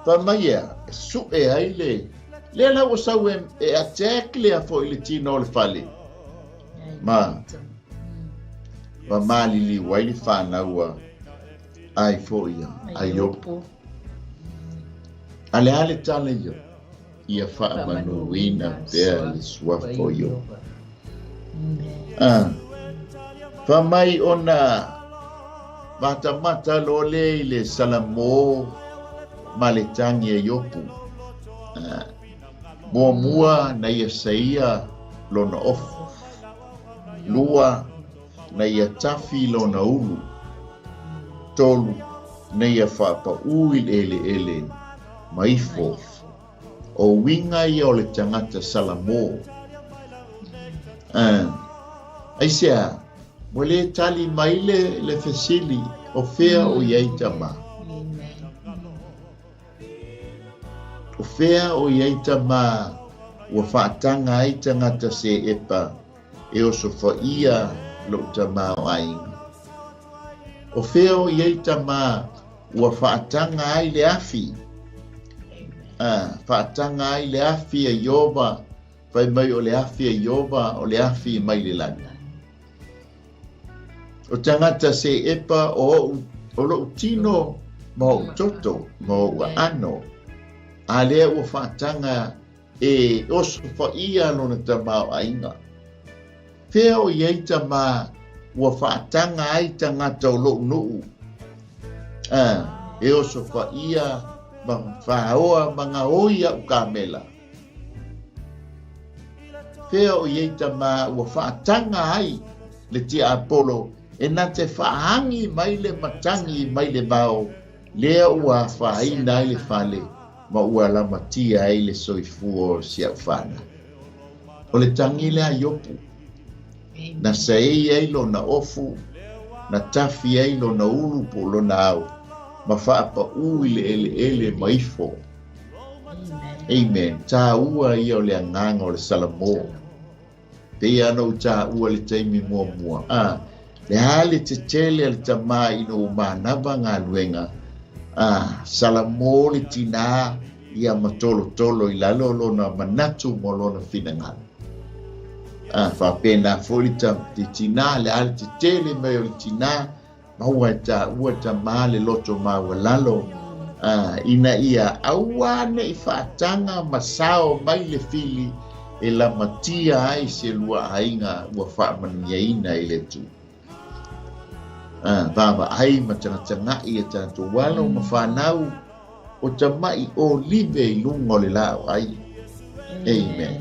Speaker 1: fai mai ea, e sue ai le, lea la ua sau e, e attack lea foi le tino o le fale. Ma, ma maliliu ai le fanau a, ai foi ia, a Iopu. A le a le tala ia, ia faamanuina pea le suafa o Iopu. Ah, fai mai ona matamata loa lea i le Salamo ma le tagi a Iopu. Ah, muamua na ia saia lona ofu. Lua, na ia tafi lona ulu. Tolu, na ia faapaū i le eleele ma ifo. O uiga ia o le tagata Salamo. Ah, aisea, ua le tali mai le, le fesili, o fea o i ai tama? O fea o i ai tama? ua faataga ai tagata seepa e osofaia lo'u tamaoaiga? O fea o i ai tamā ua faataga ai le afi? A, faataga ai le afi a Ieova, fai mai o le afi a Ieova o le afi mai le lagi. O tagata seepa o o'u, o lo'u tino ma o'u toto ma o'u aano, a lea ua faataga e osofaia lona tamaoaiga. Fea o i ai tamā ua faataga ai tagata o lo'u nuu, a, e osofaia ma faoa ma gaoi a'u kamela? Fea o i ai tamā ua faataga ai le tiapolo e na te faaagi mai le matagi mai le vao, lea ua afaina ai le fale ma ua lamatia ai le soifua o si a'u fanau? O le tagi lea a Iopu, na saei ai lona ofu, na tafi ai lona ulu po o lona ao, ma faapaū i le eleele ma ifo. Amen. Tāua ia o le agaga o le Salamo. Pei lava ona ou tāua i le taimi muamua, a, le a le tetele a le tamā ina ua manava galuega, a, Salamo le tinā ia ma tolotolo i lalo lona manatu ma lona finagalo. A, faapena foi le, le tinā, le a le tetele mai o le tinā, Maua e tāua tamā le loto maualalo, ā, ina ia aua ne i faataga ma sao mai le fili e lamatia ai se lua aiga ua faamanuiaina i le Atua. Ā, vaavaai ma tagatagaʻi a tātou alo ma whanau o tamaʻi ʻōlive i luga o le lāʻau ʻai. Amen.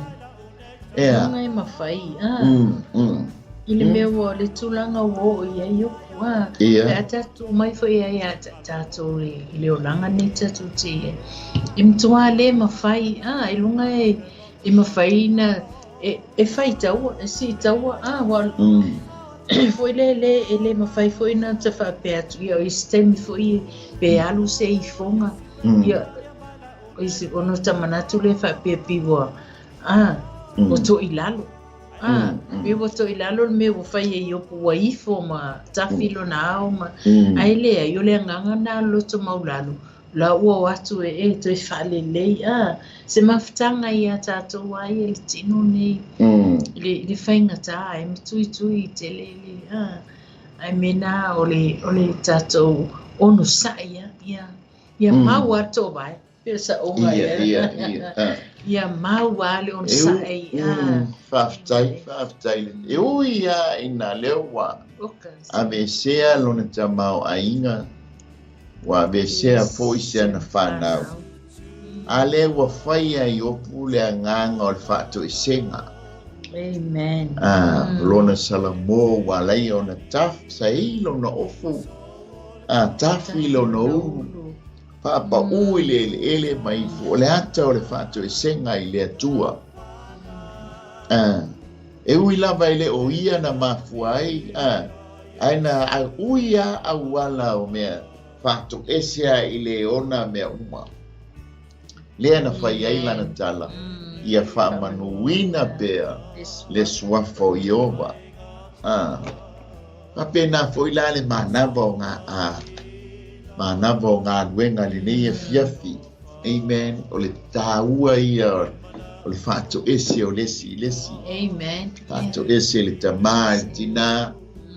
Speaker 1: Ea.
Speaker 2: Luga e mawhai, a. I le mea ua le tulaga ua oo i ai Iopu, a.
Speaker 1: Ia.
Speaker 2: Pe a tatou mai foi ai a tatou i le olaga nei tatou te i ai. E matua le mawhai, a, i luga e, e mawhai na, e, e whai taua, e sii taua, a, ua, foi le, le, e le mawhai foi na te whaapea atu, ia, o isi taimi foi pe alu se ifoga, ia, o isi, ona ta manatu le whaapea pi ua, a, ua toʻilalo. A, pe ua toʻilalo le mea ua fai e Iopu, ua ifo ma tafi lona ao ma, ae leai, o le agaga na o le loto maulalo, la ua o atu e e toe faalelei, a, se mafutaga iā tatou a ia le tino nei, i le faigata e matuitui tele le, a, ae mena o le, o le tatou onosai a, ia, ia mau a le toovae. Pe saoga
Speaker 1: ia. Ia, ia, ia.
Speaker 2: Ia mau a le onosai.
Speaker 1: E, faafetai, faafetai. E ui a ina lea ua aveesea lona tamaoaiga, ua aveesea foi si ana fanau. A lea ua fai e Iopu le agaga o le faatoesega.
Speaker 2: Amen.
Speaker 1: A, lona Salamo ua ala ai ona taf, saei lona ofu, a tafi lona ulu. Faapaū i le eleele ma ifo o le ata o le faatoesega i le Atua. A, e ui lava e le o ia na mafua ai, a, ae na ui a auala o mea faatoese a i le ona mea uma. Lea na fai ai lana tala, ia faamanuina pea le suafa o Ieova. A. Faapena foi la le manava o ngā, a, manava o galuega lenei afiafi. Amen. O le tāua ia o le faatoese o le isi i le isi.
Speaker 2: Amen.
Speaker 1: Faatoese le tamā i le tinā,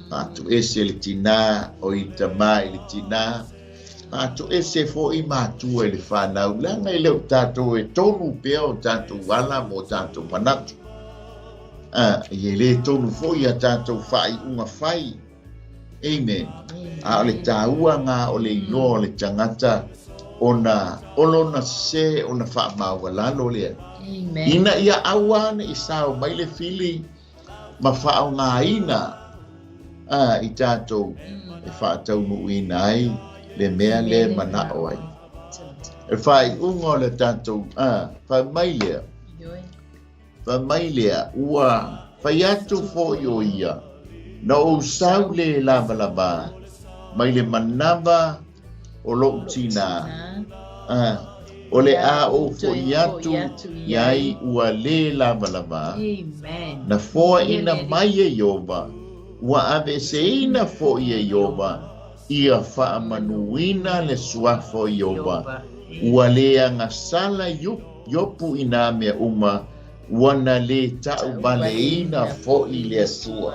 Speaker 1: faatoese le tinā o i tamā i le tinā, faatoese foi matua i le whanau. Leaga e le o tātou e tonu pea o tātou ala mo tātou manatu. A, e le tonu foi a tātou faaiuga fai. Amen. A o le tāua ngā o le iloa o le tagata ona o lona sesē ona faamaualalo lea.
Speaker 2: Amen.
Speaker 1: Ina ia aua ne i sao mai le fili ma faaaogaina a i tātou e faataunuuina ai le mea lea e manao ai. E faaiuga o le tātou a, fai mai lea. Fai mai lea, Ua fai atu foi o ia, na ou sau le lavalava mai le manava o lou tinā. A, O le a ou fo'i atu i ai ua lē lavalava. Na foaʻina mai e Ieova, ua aveeseina foʻi e Ieova, ia faamanuina le suafa o Ieova. Ua lē agasala Iopu i nā mea uma, ua na lē taʻuvaleina foʻi le Atua.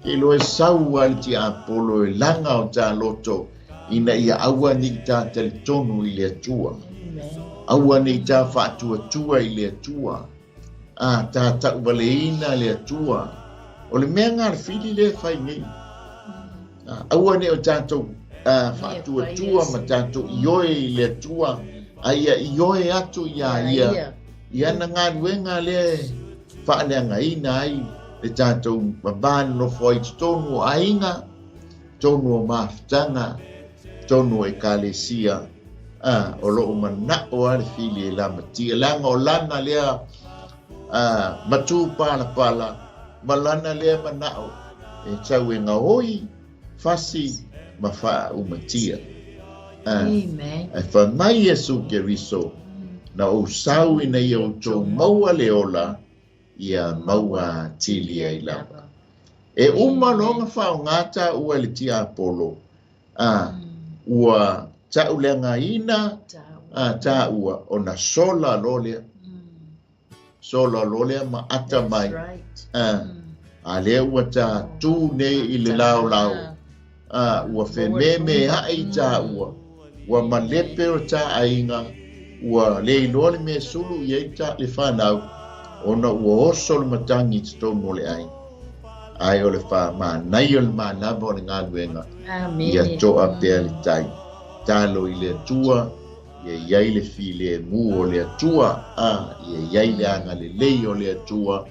Speaker 1: Ke iloa e sau a le tiapolo e laga o tā loto ina ia aua neʻi tā talitonu i le Atua. Aua neʻi tā faatuatua i le Atua. A tā taʻuvaleina le Atua. O le mea lena a le fili lea e fai nei. Aua neʻi o tatou faatuatua ma tatou ioe i le Atua, a ia ioe atu iā Ia i ana galuega lea e faaleagaina ai le tatou va nonofo ai i totonu o aiga, totonu o mafutaga, totonu o ekalesia, a, o loo manaʻo a le fili e lamatia, leaga o lana lea a, matū palapala, ma lana lea manaʻo e tau e gaoi, fasi ma faaumatia. A, ae fai mai Iesu Keriso, Na ou sau ina ia outou maua le ola, ia maua atili ai lava. E uma loa ona faaaoga taua e le tiapolo, a ua taʻuleagaina a taua ona sola loa lea. Sola loa lea ma ata mai. A, a lea ua ta tū nei i le laolao. A ua fememeaʻi taua, ua malepe o ta aiga, ua le iloa le mea e sulu i ai ta le fanau, ona ua oso le matagi i totonu o le aiga. Ae o le faamanaia o le manava o le galuega, ia toa pea le tai. Talo i le Atua, ia i ai le filemu o le Atua, a ia i ai le agalelei o le Atua,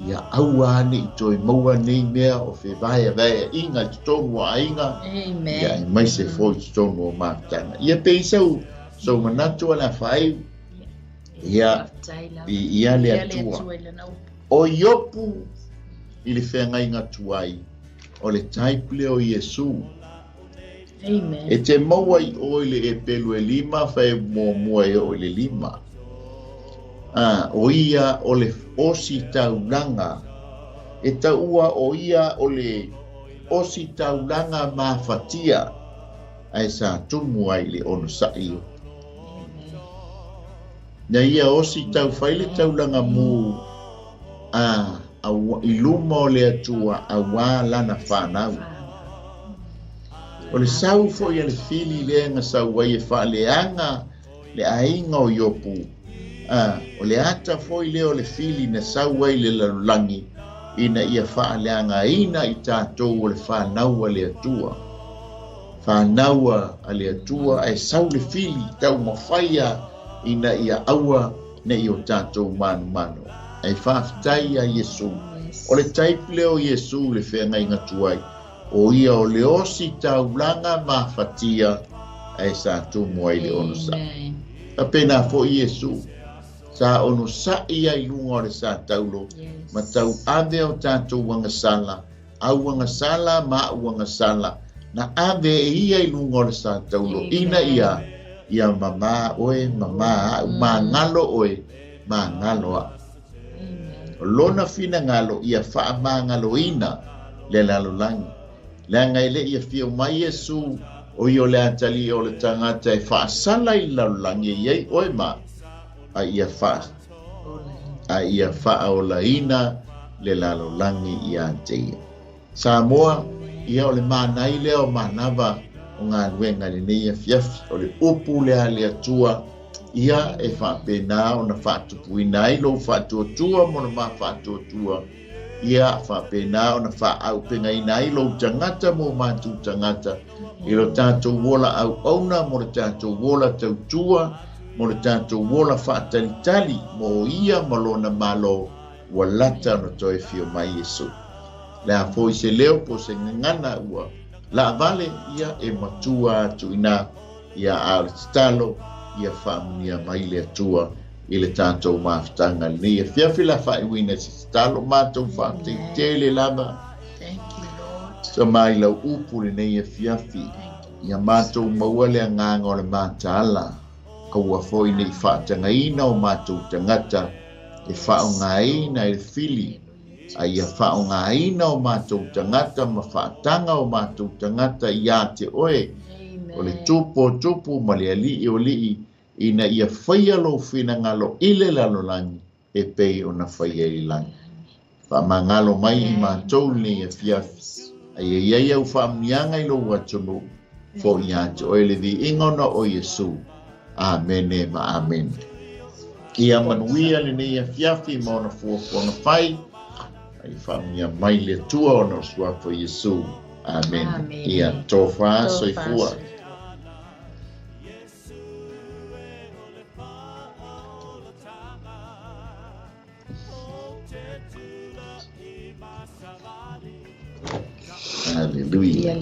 Speaker 1: ia aua ane i toe maua nei mea o fevaeavaeaʻiga i totonu o aiga, ia aemaise foi i totonu o mafutaga. Ia pei sau sou manatu o le a faaiu, ia viia le Atua. O Iopu i le feagaiga tuai, o le type lea o Iesu. E te maua i o i le epelu e lima fae muamua e oo i le lima. A, o ia o le ositaulaga. E taua o ia o le ositaulaga mafatia, ae sa tumu ai i le onosaʻi o. Na ia osi taufai le taulaga mū a, i luma o le Atua auā lana fanau. O le sau foi a le fili lea na sau ai e faaleaga le aiga o Iopu, a o le ata foi lea o le fili na sau ai le lalolagi ina ia faaleagaina i tatou o le fanau a le Atua. Fanau a le Atua ae sau le fili taumafai a ina ia aua neʻi o tatou manumanu. Ae faafetai iā Iesu. O le type lea o Iesu i le feagaiga tuai, o ia o le osi taulaga mafatia ae sa tumu ai le onosai. Faapena foi Iesu, sa onosaʻi ai i luga o le sataulo ma tauave o tatou agasala, au agasala ma aʻu agasala, na ave e ia i luga o le sataulo ina ia ia mamā oe, mamā aʻu, magalo oe, magalo aʻu. O lona finagalo ia faamagaloina le lalolagi. Leaga e le i afio mai Iesu, o ia o le atalii o le tagata e faasala i le lalolagi e i ai oe ma a ia faa a ia faaolaina le lalolagi iā te ia. Samoa, ia o le manai lea o manava o galuega i lenei afiafi, o le upu lea a le Atua, ia e faapena ona faatupuina ai lou faatuatua mo le ma faatuatua, ia faapena ona faaaupegaina ai lou tagata mo matou tagata i lo tatou ola auauna mo le tatou ola tautua, mo le tatou ola faatalitali mo ia ma lona Malo ua lata ona toe fio mai Iesu. Le a foi se leo po o se gagana ua laavale, ia e matua atu inā, ia a o le tatalo, ia faamanuia mai le Atua i le tatou mafutaga lenei afiafi la faaiuina i se tatalo matou faafetai tele lava. Tama i lau upu lenei afiafi, ia matou maua le agaga o le mataala. Aua foi nei faatagaina o matou tagata e faaaogaina e le fili, a ia faaaogaina o matou tagata ma faataga o matou tagata ia te oe, o le tupu o tupu ma le alii o alii, ina ia faia lou finagalo i le lalolagi e pei ona faia i le lagi. Faamagalo mai i matou lenei afiafi, a ia iai au faamanuiaga i lou atunuu, fo'i ia te oe le viiga ona o Iesu. Amene ma amene. Ia manuia lenei afiafi ma ona fuafuaga fai, ai faamanuia mai le Atua ona o suafa o Iesu. Amene. Ia tofa soifua. Hallelujah.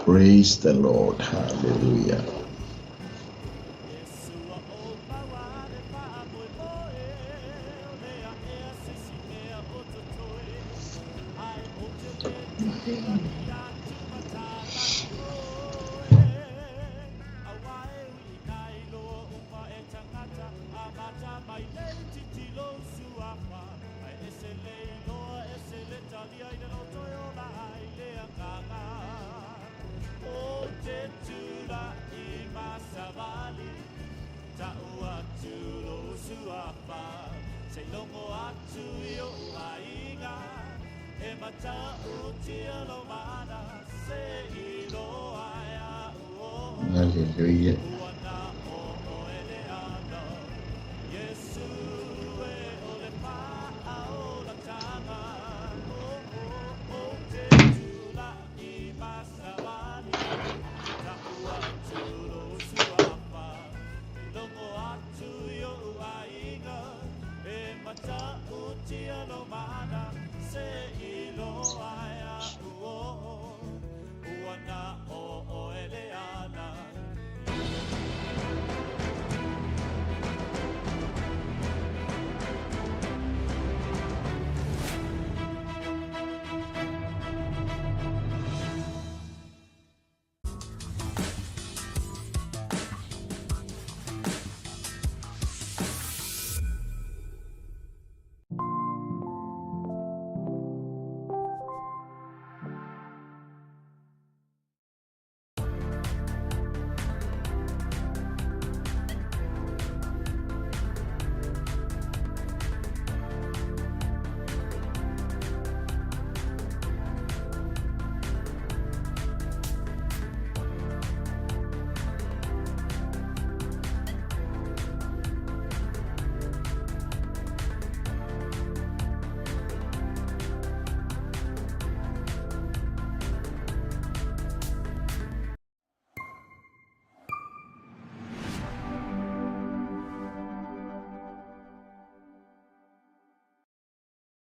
Speaker 1: Praise the Lord. Hallelujah. Hallelujah.